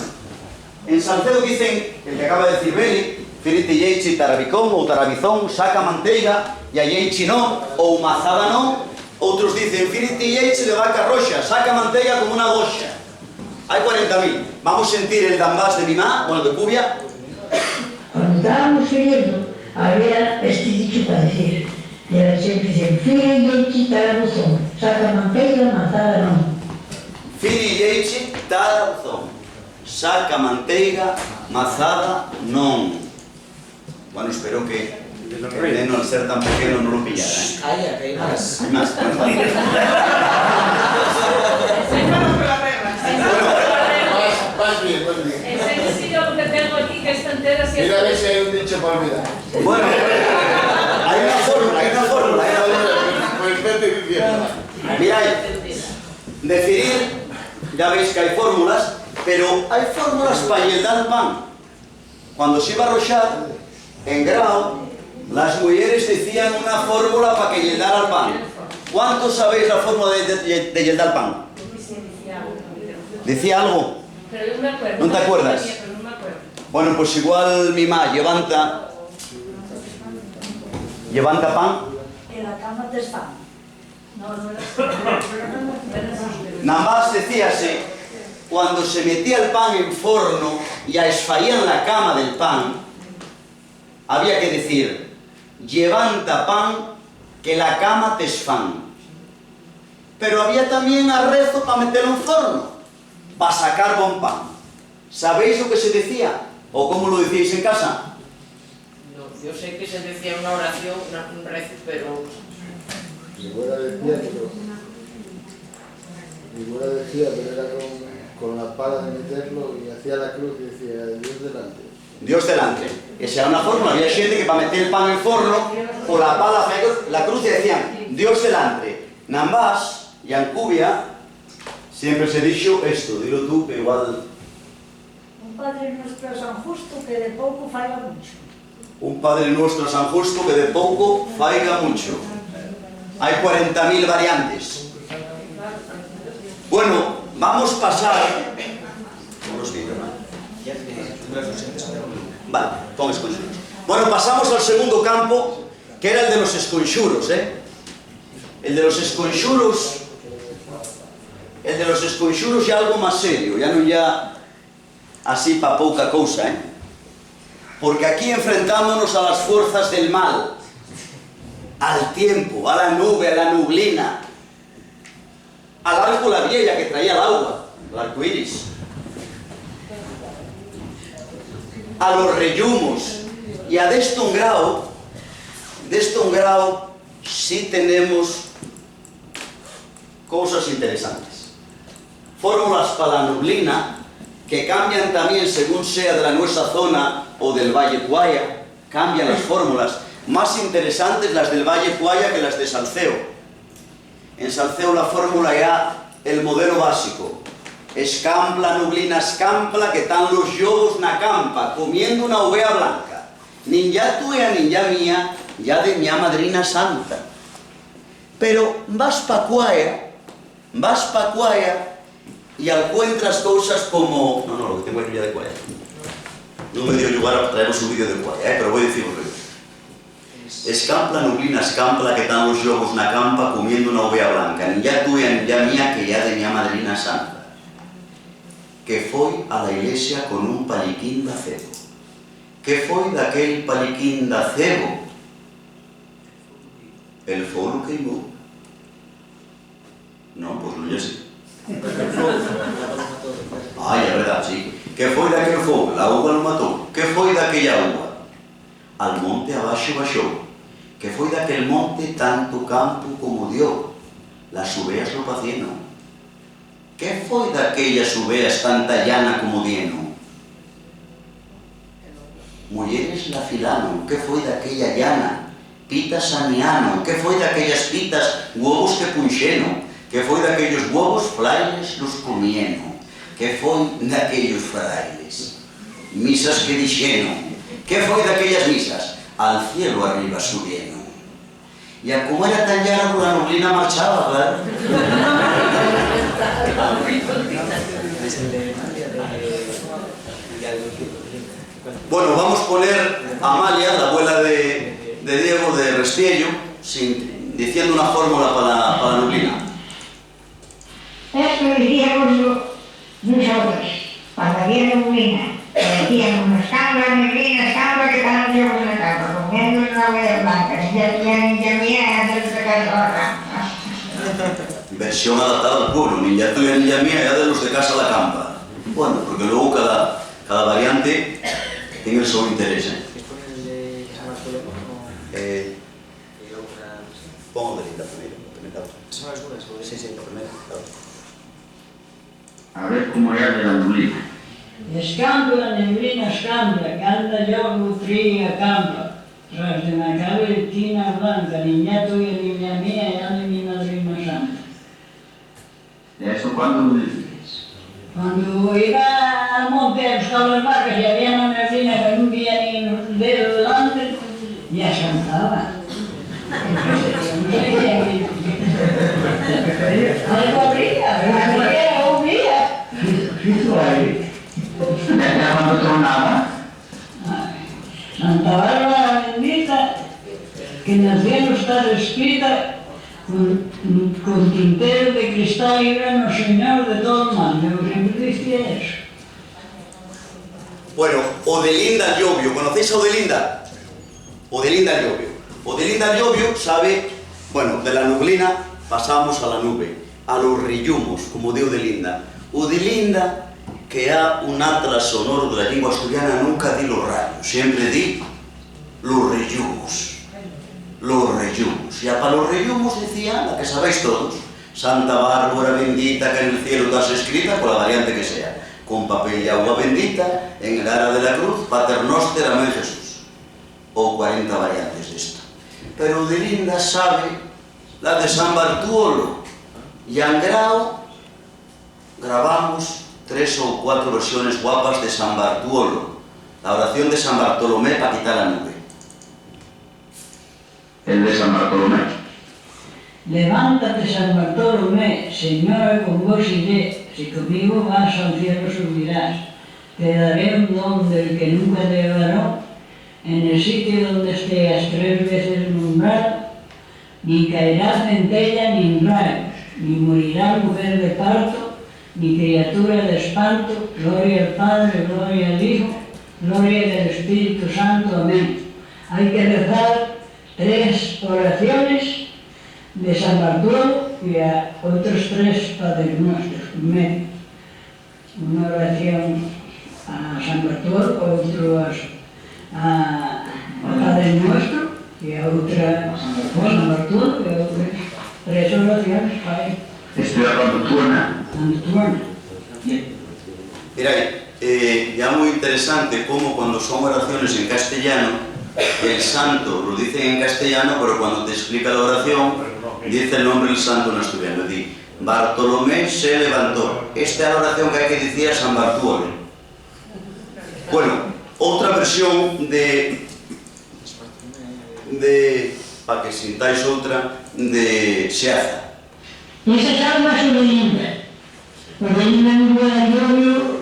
En Salceu dicen, el que acaba de decir Beli, fírete lleichi ta Labicón o ta Labizón, saca manteiga, ya lleichi no, o mazada no. Outros dicen, fírete lleichi de vaca roxa, saca manteiga como una goxa. Hai cuarenta mil. Vamos sentir el d'Ambás de mi ma, bueno, de Cubia. Cuando estábamos firiendo, había este dicho pa dicir, y a la xente dicen, fire lleichi ta Labuzón, saca manteiga, mazada non. Fire lleichi ta Labuzón, saca manteiga, mazada non. Bueno, espero que el neno, al ser tan pequeño, no lo pillara, ¿eh? Calla, que hay más. Hay más, bueno, vale. Bueno, vas, vas bien, vas bien. Ese sí lo que tengo aquí, que está entera, sí. Mira a ver si hay un dicho para olvidar. Bueno, hay una fórmula, hay una fórmula, hay una fórmula. Pues vete diciendo. Mira, hay, definir, ya veis que hay fórmulas, pero hay fórmulas para lleldar el pan. Cuando s'iba a arroxar, en Grau, las muyeres decían una fórmula pa que lleldara el pan. ¿Cuántos sabéis la fórmula de, de, de lleldar el pan? ¿Decía algo? Pero no me acuerdo. ¿No te acuerdas? Pero no me acuerdo. Bueno, pues igual mi ma, llevanta, llevanta pan. En la cama te están. Namás decíase, cuando se metía el pan en forno ya esfaían la cama del pan, había que decir, "Llevanta pan, que la cama t'esfán". Pero había tamién arrezu pa metelo en forno, pa sacar bon pan. ¿Sabéis lo que se decía? ¿O cómo lo decíais en casa? No, yo sé que se decía una oración, una, un rezo, pero. Mi abuela decía, pero. Mi abuela decía, pero era con, con la pala de meterlo y hacía la cruz y decía, "Dios delante". Dios delante. Esa era una forma. Había gente que pa meter el pan en forno, con la pala, hacía la cruz y decían, "Dios delante". Nambás, ya en Cubia, siempre se dijo esto, dilo tú, que igual. Un Padre Nuestro a San Justo que de pouco faiga mucho. Un Padre Nuestro a San Justo que de pouco faiga mucho. Hay cuarenta mil variantes. Bueno, vamos pasar. Vale, pon esconxuros. Bueno, pasamos al segundo campo, que era el de los esconxuros, ¿eh? El de los esconxuros, el de los esconxuros ya algo más serio, ya no ya así pa pouca cousa, ¿eh? Porque aquí enfrentámonos a las fuerzas del mal, al tiempo, a la nube, a la nublina, al arco la vieya que traía el agua, el arco iris, a los rellumos, y a d'esto un grau, d'esto un grau, sí tenemos cosas interesantes. Fórmulas pa la nublina, que cambian tamién según sea de la nuestra zona o del Valle Cuaya, cambian las fórmulas. Más interesantes las del Valle Cuaya que las de Salceu. En Salceu la fórmula ya, el modelo básico. Escampla, nublina, escampla, que tán los llobos na campa, comiendo una ovea blanca. Nin ya tuya, nin ya mía, ya de ña madrina santa. Pero vas pa Cuaya, vas pa Cuaya y alcuentras cousas como, no, no, lo que tengo aquí ya de Cuaya. No me dio lugar a traeros un vídeo de Cuaya, eh, pero voy a decirlo yo. Escampla, nublina, escampla, que tán los llobos na campa comiendo una ovea blanca, nin ya tuya, nin ya mía, que ya de ña madrina santa, que foi a la ilesia con un paliquín d'acebo. ¿Qué foi d'aquel paliquín d'acebo? El fou lo queimó. No, pues non ye así. Ai, é verdá, sí. ¿Qué foi d'aquel fou? La uva lo mató. ¿Qué foi d'aquella uva? Al monte abaxo baxó. ¿Qué foi d'aquel monte? Tanto campu como dio. Las uveas lo pacieno. ¿Qué foi d'aquellas uveas? Tanta llana como dieno. Muyeres la filaron, ¿qué foi d'aquella llana? Pitas aniaron, ¿qué foi d'aquellas pitas? Huevos que punxeron, ¿qué foi d'aquellos huevos? Frailes los comieron, ¿qué foi d'aquellos frailes? Misas que dixeron, ¿qué foi d'aquellas misas? Al cielo arriba subieron. Ya como era tan llargo, la nublina marchaba, claro. Bueno, vamos poner a Amalia, la abuela de, de Diego, de Restiello, sin, diciendo una fórmula pa la, pa la nublina. Esto dicíamos nosotros, cuando había nublina, que decíamos: "Escambra, nublina, escambra, que están los lobos en la campa, comiendo una oveja blanca, ninguén tuya, ninguén mía, ya te lo sacaron a la campa". Versión adaptada al pueblo, ninguén tuya, ninguén mía, ya de los de casa a la campa. Bueno, porque luego cada, cada variante tiene su interés, ¿eh? ¿Quieres poner el de San Bartolomé o? Eh, Pon o de Linda primero, la primera. ¿Son algunas o de? Sí, sí, la primera, claro. A ver cómo era de la nublina. Escambra, neblina, escambra, canta, llobu, tría, campa, ras de na cabe, tina blanca, ninguén tuya, ninguén mía, ya de mi madrina santa. ¿Eso cuándo lo dices? Cuando iba al monte a buscar las vacas y había una neblina que no veía ni un dedo delante, ya saltaba. No sé qué. Algo habría, algo habría, algo habría. Sí, sí, tú ahí. ¿Ya, ya cuando tronaba? Santa Bárbara bendita, que nel cielo estás escrita, con, con tintero de cristal, líbranos, Señor, de todo mal. Yo siempre decía eso. Bueno, Odelinda Llobio, ¿conocéis a Odelinda? Odelinda Llobio. Odelinda Llobio sabe, bueno, de la nublina pasamos a la nube, a los rellumos, como digo Odelinda. Odelinda, que ha un atlas sonoro de la llingua asturiana, nunca di los rayos, siempre di los rellumos. Los rellumos. Ya pa los rellumos decía la que sabéis todos: Santa Bárbara bendita, que nel cielo tas escrita, con la variante que sea, con papel y agua bendita, en el ara de la cruz, Pater Noster, Amén Jesús. O cuarenta variantes d'esta. Pero Odelinda sabe la de San Bartuolo. Y en Grau grabamos tres o cuatro versiones guapas de San Bartuolo, la oración de San Bartolomé pa quitar la nube. El de San Bartolomé. Levántate, San Bartolomé, Señora, con vos iré, si comigo vas al cielo subirás. Te daré un don del que nunca te daró, en el sitio donde esteas tres veces nombrado, ni caerá centella nin rayos, ni morirá mujer de parto, ni criatura d'espanto. Gloria al Padre, gloria al Hijo, gloria al Espíritu Santo. Amén. Hai que rezar tres oraciones de San Bartolo y a otros tres Padres Nuestros. Primero, una oración a San Bartolo, otro a, a, a Padre Nuestro, y a otra a San Bartolo, y a otra, tres oraciones para él. Esto era cuando tuona. Cuando tuona. Bien. Mira, eh, ya muy interesante cómo cuando son oraciones en castellano, el santo lo dicen en castellano, pero cuando te explica la oración, dice el nombre del santo en asturiano. Di, Bartolomé se levantó. Esta es la oración que hay que decir a San Bartolomé. Bueno, otra versión de, de, pa que sintáis otra, de Seaza. Esa xalma sobre Linda. Odelinda nun guarda llobio,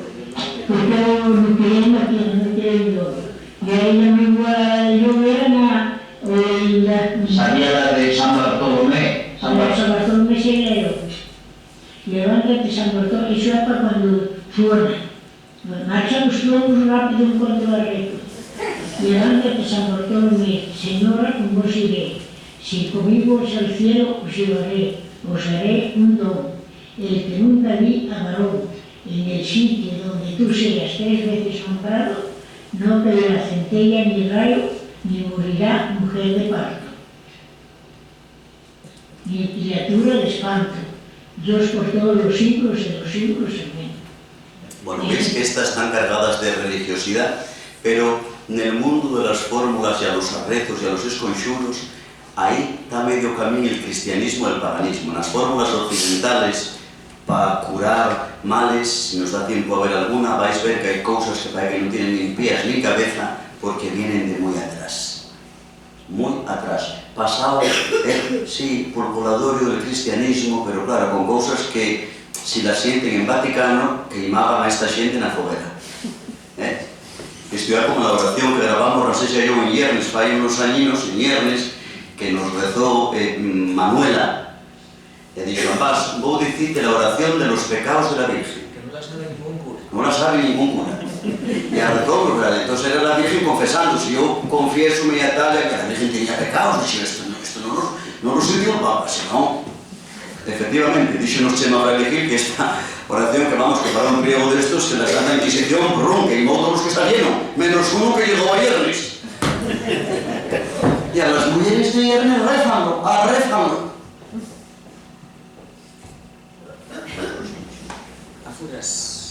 porque o no querían la tierra, no querían llobio. Y a ella nun guarda llobio, era na Odelinda. Sabía la de San Bartolomé, San Bartolomé. San Bartolomé sería llobio. Levántate, San Bartolomé, eso era pa cuando fuera. Marcha los tuertos rápido en cuanto barreto. Levántate, San Bartolomé, Señora, con vos iré. Si comigo vas al cielo, os llevaré, os haré un don, el que nunca di a varón. En el sitio donde tú seas tres veces nombrado, no caerá centella ni rayo, ni morirá mujer de parto, ni criatura d'espanto. Dios por todos los siglos de los siglos. Amén. Bueno, veis que estas están cargadas de religiosidad, pero Nel mundu de las fórmulas y a los arrezos y a los esconxuros, ahí ta medio camín el cristianismo y el paganismo. Nas fórmulas occidentales, pa curar males, si nos da tiempu a ver alguna, vais ver que hai cousas que parece que nun tienen nin pies nin cabeza, porque vienen de mui atrás. Mui atrás. Pasao, eh, sí, pol coladorio del cristianismo, pero claro, con cousas que, si las sienten en Vaticano, queimaban a esta xente na foguera. Eh? Esto ya como la oración que gravamos Rasexa y yo en Yernes, fai unos añinos, en Yernes, que nos rezó, eh, Manuela, y dixo: "Ambás, vou dicite la oración de los pecaos de la Virgen". Que no la sabe ningún cura. No la sabe ningún cura. Y rezó, ¿verdad? Entonces era la Virgen confesándose: "Yo confiésome y a tal, y a que la Virgen tenía pecaos". Dixo: "Esto no, esto no los, no los sintió el Papa, sino". Efectivamente, díxonos Chema Fraile Gil que esta oración, que vamos, que para un pliego de estos, que la Santa Inquisición, ¡brum!, queimó todos los que salieron, menos uno que llegó a Yernes. Y a las mujeres de Yernes, rézanlo, a rézanlo. Afueras.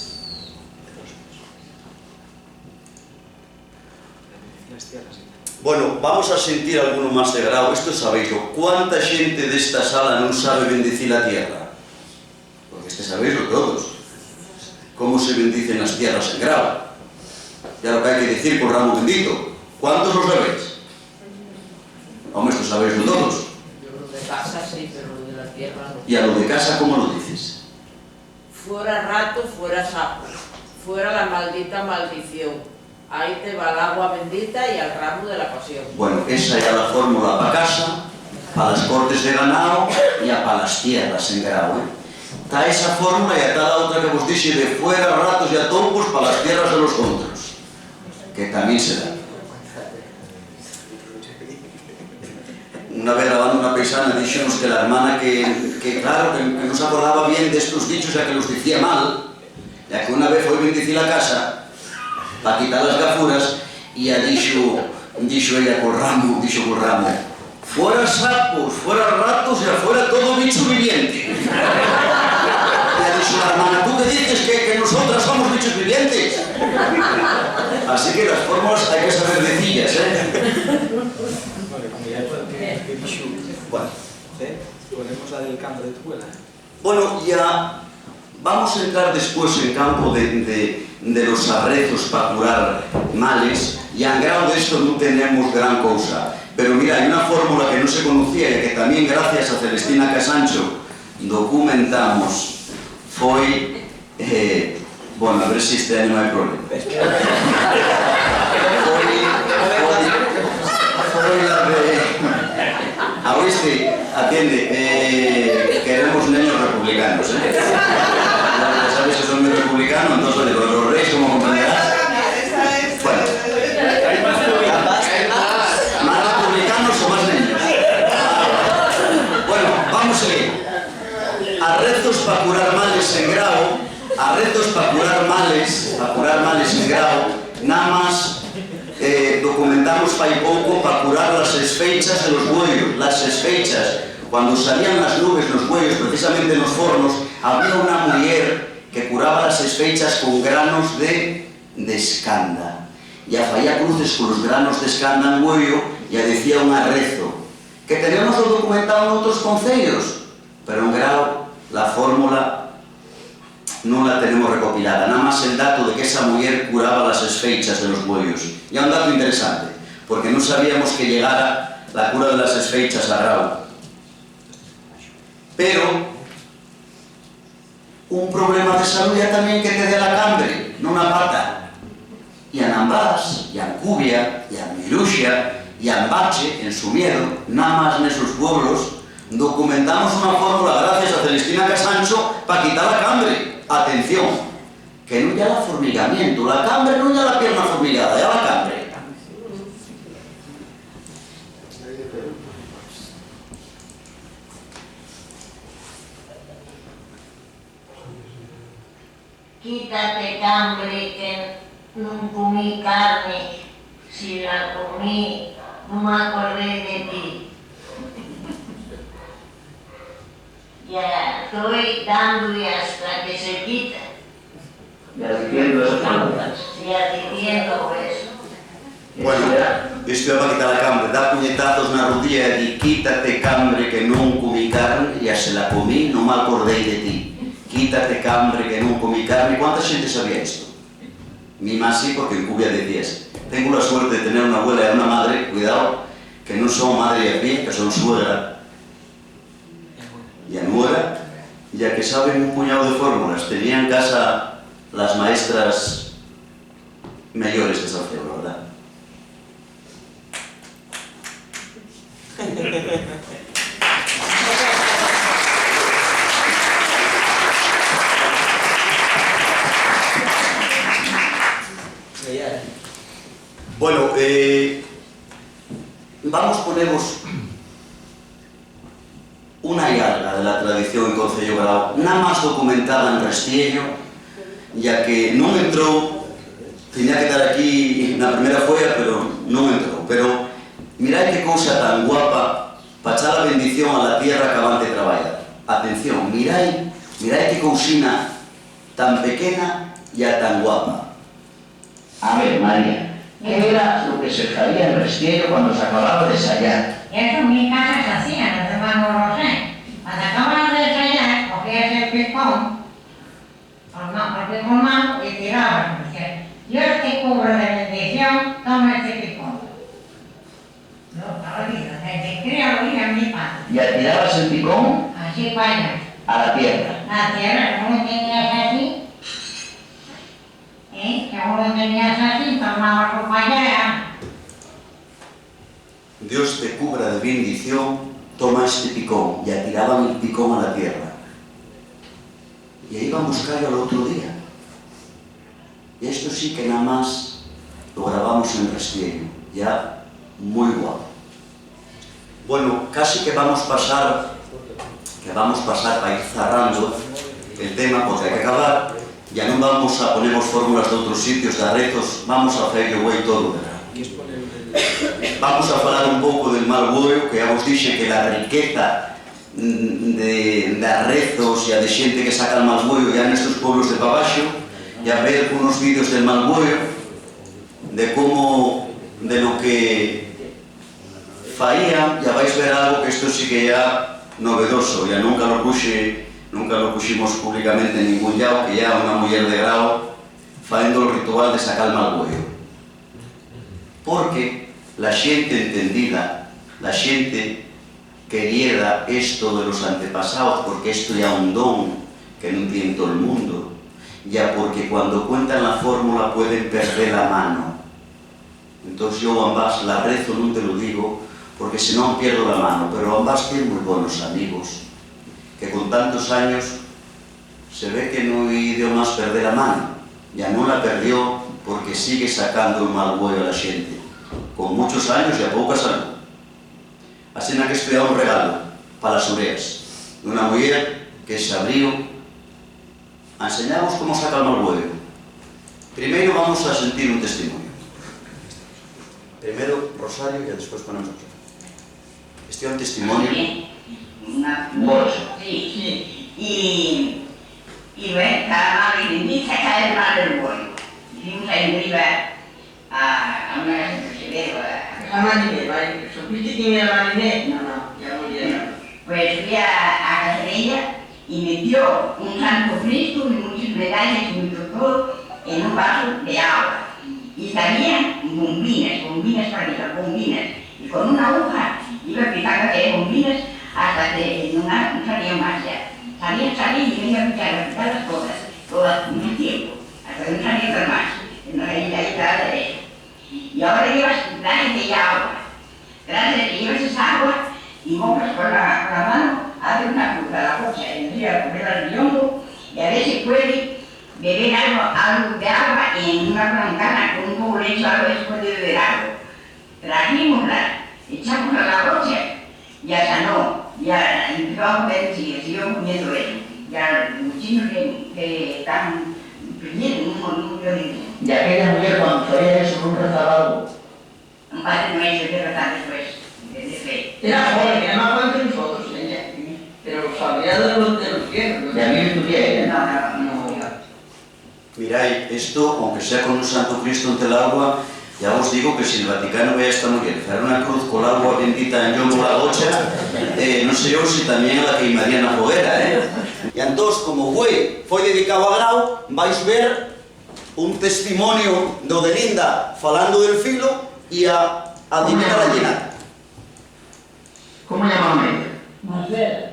Bueno, vamos a sentir alguno más de Grau. Esto sabéislo. ¿Cuánta xente d'esta sala nun sabe bendicir la tierra? Porque este sabéislo todos. ¿Cómo se bendicen las tierras en Grau? Ya lo que hai que dicir col ramo bendito. ¿Cuántos lo sabéis? Home, esto sabéislo todos. Yo lo de casa sí, pero lo de la tierra no. ¿Y a lo de casa cómo lo dices? Fuera rato, fuera sapo, fuera la maldita maldición. Ahí te va l'agua bendita y al ramo de la pasión. Bueno, esa ya la fórmula pa casa, pa las cortes de ganao y a pa las tierras en Grau, ¿eh? Ta esa fórmula y ta la otra que vos dixi de fuera ratos y atoupos pa las tierras de los contras, que tamién se da. Una vez gravando una paisana, díxonos que la hermana que, que, claro, que, que no se acordaba bien d'estos dichos, ya que los dicía mal, ya que una vez foi bendicir la casa pa quitar las gafuras, y ya dixo, dixo ella col ramo, dixo col ramo: "Fuera sapos, fuera ratos y afuera todo bicho viviente". Ya dixo la hermana: "¿Tú qué dices, que, que nosotras somos bichos vivientes?". Así que las fórmulas hai que saber decillas, ¿eh? Bueno, como ya que, que dixo, bueno, ¿eh? Ponemos la del campo de tu abuela. Bueno, ya vamos a entrar después en campo de, de, de los arrezos pa curar males, y en Grau de esto nun tenemos gran cousa. Pero mira, hai una fórmula que no se conocía y que también gracias a Celestina Casancho documentamos, foi, eh, bueno, a ver si este año no hai problema. Foi, foi, foi la de, a oíste, atiende, eh, queremos neños republicanos, ¿eh? Ya sabes que soy muy republicano, entonces, oye, los, los reyes, como comprenderás. Bueno. ¿Más republicanos o más neños? Bueno, vamos a seguir. Arrezos pa curar males en Grau, arrezos pa curar males, pa curar males en Grau, namás, eh, documentamos fai pouco pa curar las esfeichas de los güeyos, las esfeichas. Cuando salían las nubes, los güeyos, precisamente en los fornos, había una muyer que curaba las esfeichas con granos de, de escanda. Ya faya cruces con los granos de escanda en güeyo, ya decía un arrezo. Que tenemos lo documentado en otros concellos, pero en Grau la fórmula nun la tenemos recopilada, namás el dato de que esa muyer curaba las esfeichas de los güeyos. Ya un dato interesante, porque nun sabíamos que llegara la cura de las esfeichas a Grau. Pero un problema de salú ya tamién que te dé la cambre nuna pata. Y a Nambás, y a Encubia, y a Miruxa, y a Embache, en Sumiedo, namás nesos pueblos, documentamos una fórmula gracias a Celestina Casancho pa quitar la cambre. Atención, que nun ya la formigamientu, la cambre nun ya la pierna formigada, ya la cambre. Quítate, cambre, que nun comí carne, si la comí, nun m'acordé de ti. Ya toi dando-y hasta que se quita. Ya diciendo esas palabras. Ya diciendo eso. Bueno, esto ya pa quitar la cambre. Da puñetazos na rodilla y di: "Quítate, cambre, que nun comí carne, ya se la comí, no m'alcordéi de ti. Quítate, cambre, que nun comí carne". ¿Cuánta xente sabía esto? Mi más sí, porque en Cubia decías. Tengo la suerte de tener una abuela y una madre, cuidado, que no son madre y fía, que son suegra y nuera, ya que saben un puñado de fórmulas. Tenía en casa las maestras meyores de San Feu, la verdad. Bueno, eh, vamos ponemos una llarga de la tradición en Concello Grau, na más documentada en Restiello, ya que nun entró, tenía que tar aquí na primera folla, pero nun entró. Pero mirai qué cousa tan guapa pa echar la bendición a la tierra qu'avante trabayar. Atención, mirai, mirai qué cousina tan pequena ya tan guapa. A ver, María, ¿qué era lo que se facía en Restiello cuando se acababa de sayar? Eso en mi casa se hacía, no te mando, no sé. Cuando acababan de sayar, cogías el picón, con ma-, con el picón malo, y tirabas, decía: "Dios te cubra de bendición, toma este picón". Yo, toda la vida, desde que lo oí a mi padre. ¿Y tirabas el picón? Así, vaya. A la tierra. La tierra, ¿cómo lo tenías así? ¿Eh? Según lo tenías así, tornaba su payera. Dios te cubra de bendición, toma este picón, y tiraban el picón a la tierra. Y ahí van buscarlo al otro día. Y esto sí que nada más lo grabamos en Restiello, ya muy guapo. Bueno, casi que vamos pasar, que vamos pasar pa ir zarrando el tema, porque hai que acabar. Ya nun vamos a ponemos fórmulas d'otros sitios, d'arrezos, vamos a faer güei todo. Vamos a falar un pouco del mal güeyu, que ya vos dixe que la riqueza, mm, de, d'arrezos ya de xente que saca el mal güeyu ya nestos pueblos de pa baxo, ya ver unos vídeos del mal güeyu, de cómo, de lo que faían, ya vais ver algo que esto sí que ya novedoso, ya nunca lo puxe, nunca lo puximos públicamente en ningún llau, que ya una muyer de Grau faendo el ritual de sacar mal güeyu. Porque la xente entendida, la xente queriera esto de los antepasaos, porque esto ya un don que nun tien tol mundo, ya porque cuando cuentan la fórmula pueden perder la mano. Entós yo, Bambás, la rezo, nun te lo digo, porque si non pierdo la mano, pero Bambás tien mui bonos amigos, que con tantos años se ve que nun dio más perder la mano, ya nun la perdió, porque sigue sacando un mal güeyu a la xente, con muchos años y a pouca salud. Asina que esto ya un regalo pa las ureas d'una muyer que s'abrió a enseñamos cómo saca el mal güeyu. Primero vamos a sentir un testimonio. Primero Rosario y después ponemos otro. Este es un testimonio. Sí, una bolsa. Sí, sí. Y, y bueno, cada madre me dice sacar el mal del güeyu. Fuimos ahí arriba a, a una casa de Severo, a, a Mariné, ¿vale? ¿Supiste quién era Mariné? No, no, ya murió. Pues fui a, a casa de ella y metió un Santo Cristo y muchas medallas y mucho todo en un vaso de agua. Y salían bombinas, bombinas para arriba, bombinas. Y con una aguja iba picando aquellas bombinas hasta que no, no salían más ya. Salían, salían y venía a quitar, a quitar las cosas, todas, un tiempo, hasta que no salían más. No, ahí, ahí estaba la derecha. Y ahora llevas, tráete ya agua. Tráete, llevas esa agua y mojas con la, con la mano, hace una cruz a la bocha y arriba poner al biombo y a ver si puede beber algo, algo de agua en una flancana con un poco de leche o algo, después de beber algo. Trajimosla, echamos a la bocha, ya sanó, ya empezó a comer, sigue, siguió comiendo él. Ya los chinos que, que están pidiendo un, un, un, ¿Y aquella mujer cuando sabía eso no rezaba algo? Un padre nuestro que rezar después de, de fe. Era joven, era más joven que nosotros, ella, pero sabía de los, de los viejos, ¿no? ¿Y a mí me estudia ella? No, no, no. No. Mirai, esto, aunque sea con un Santo Cristo ente l'agua, Ya vos digo que si el Vaticano ve a esta muyer fer una cruz col agua bendita en llombo la gocha, eh, no sé yo si tamién la queimaría na foguera, eh. Y entós, como güei foi dedicáu a Grau, vais ver un testimonio d'Odelinda falando del filo y a, a Divina la Llenar. ¿Cómo llamaba ella? Marcela.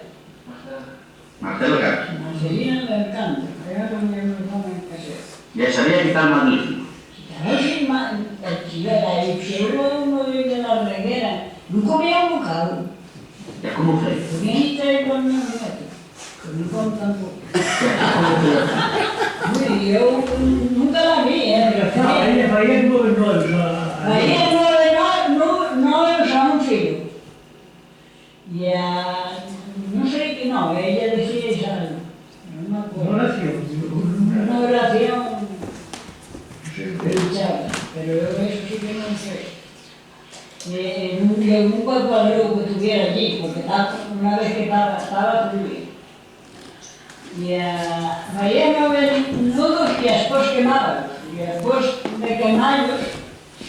Marcela Castro. Marcelina del Canto, era como yo me pongo en cassette. Ya sabía quitar mal del filo. Quitaba el filo, el filo era el filo, uno de la reguera. No comía un bocado. ¿Ya cómo fue? Comía ni tres con un nieto. Pues no como tampoco. Uy, yo nunca la vi, ¿eh? Pero sí. Ahí, ahí es nueve nueve, o sea, ahí es nueve nueve, no, no, o sea, un filo. Ya, no sé qué, no, ella decía esa, no me acuerdo. Una oración, una oración. Sí, sí. Pero yo eso sí que no sé. Eh, en un, en un cuadro que tuviera allí, porque estaba, una vez que estaba, estaba Julia. Y a María no ven nudos y después quemábalos. Y después de quemarlos,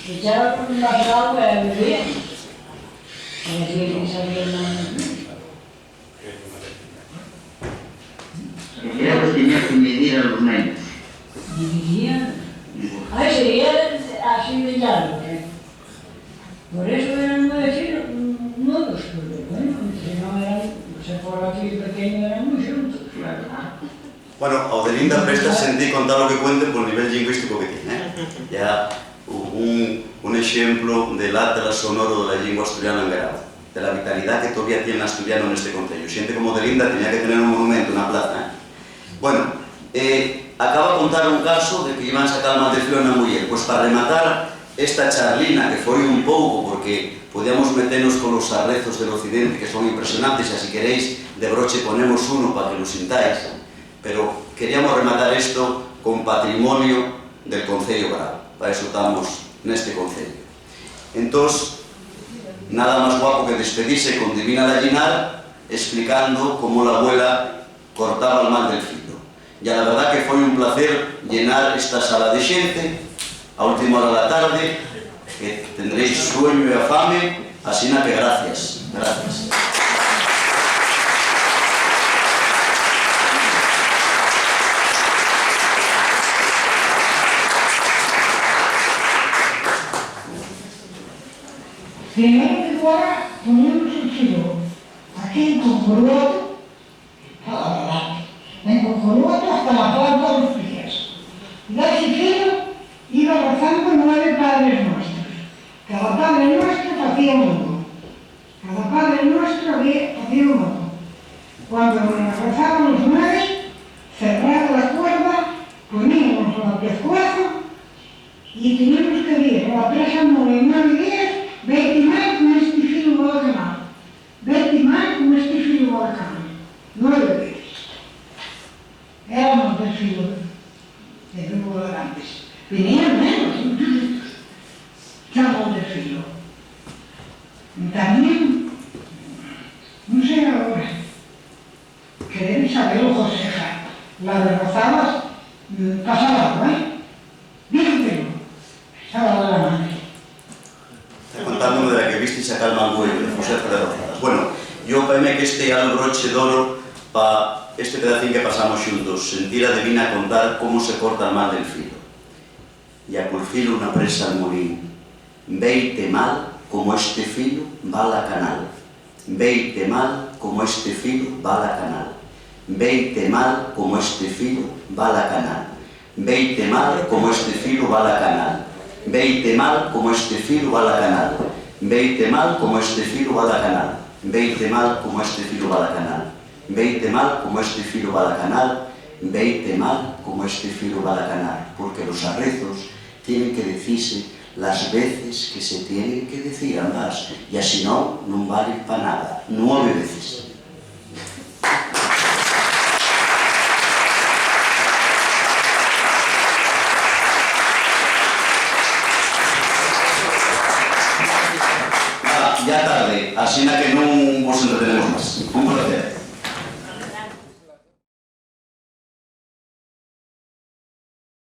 echaban un vaso de agua y bebían. Y así que salían más nudos. Creo que tenía que medir a los nenes. Diría, ay, sería así de largo, ¿eh? Por eso eran nueve filos, nudos, porque, bueno, si no eran, se por aquí pequeño eran muy juntos. Claro. Bueno, a Odelinda presta sentir con tal lo que cuenten por nivel lingüístico que tiene, ¿eh? Ya un, un exemplo del atlas sonoro de la llingua asturiana en Granada, de la vitalidad que todavía tiene l'asturiano neste concello. Xente como Odelinda tenía que tener un monumento, una plaza, ¿eh? Bueno, eh, acaba contar un caso de que llevan sacar mal de filo a una muller. Pues para rematar esta charlina, que foi un pouco, porque podíamos meternos con los arrezos del occidente, que son impresionantes, y si queréis, de broche ponemos uno para que lo sintáis, pero queríamos rematar esto con patrimonio del Concello Bravo. Para eso estamos neste concello. Entós, nada más guapo que despedirse con Divina la Llinar, explicando cómo la abuela cortaba el mal del filo. Ya la verdad que foi un placer llenar esta sala de xente a última hora de la tarde, que tendréis sueño y afame, asina que gracias, gracias. Primero que todo, ponemos el filo aquí con grueso. Al adelante, en cocorruto hasta la planta de los pies. Y así filo iba rezando nueve Padres Nuestros. Cada Padre Nuestro facía un uno. Cada Padre Nuestro había, facía un uno. Cuando rezaban los nueve, cerrada la cuerda, poníamos la pescuezo y teníamos que dir, o a tres a nueve, nueve, diez, vete mal con este filo va a ganar. Vete mal con este filo va a ganar. Nueve veces. Éramos del filo de, de filo de antes. Venían menos, muchos de estos. Chamo del filo. También, no sé ahora, que debe saberlo Josefa, la de Rozabas, mm, pasaba algo, ¿eh? Díxotelo, sábado de la madre. Está contándome de la que visteis a calma al güeyu, de Josefa de Rozabas. Bueno, yo paime que este ya lo broche d'oro pa este pedacín que pasamos xuntos, sentir a Devina contar cómo se corta el mal del filo. Ya col filo una presa al molín. Veite mal como este filo va la canal. Veite mal como este filo va la canal. Veite mal como este filo va la canal. Veite mal como este filo va la canal. Veite mal como este filo va la canal. Veite mal como este filo va la canal. Veite mal como este filo va la canal. Veite mal como este filo va la canal. Veite mal como este filo va la canal. Porque los arrezos tienen que decirse las veces que se tienen que decir ambas, y así no, nun valen pa nada. Nueve veces. Nada, ya tarde, asina que nun vos entretenemos más.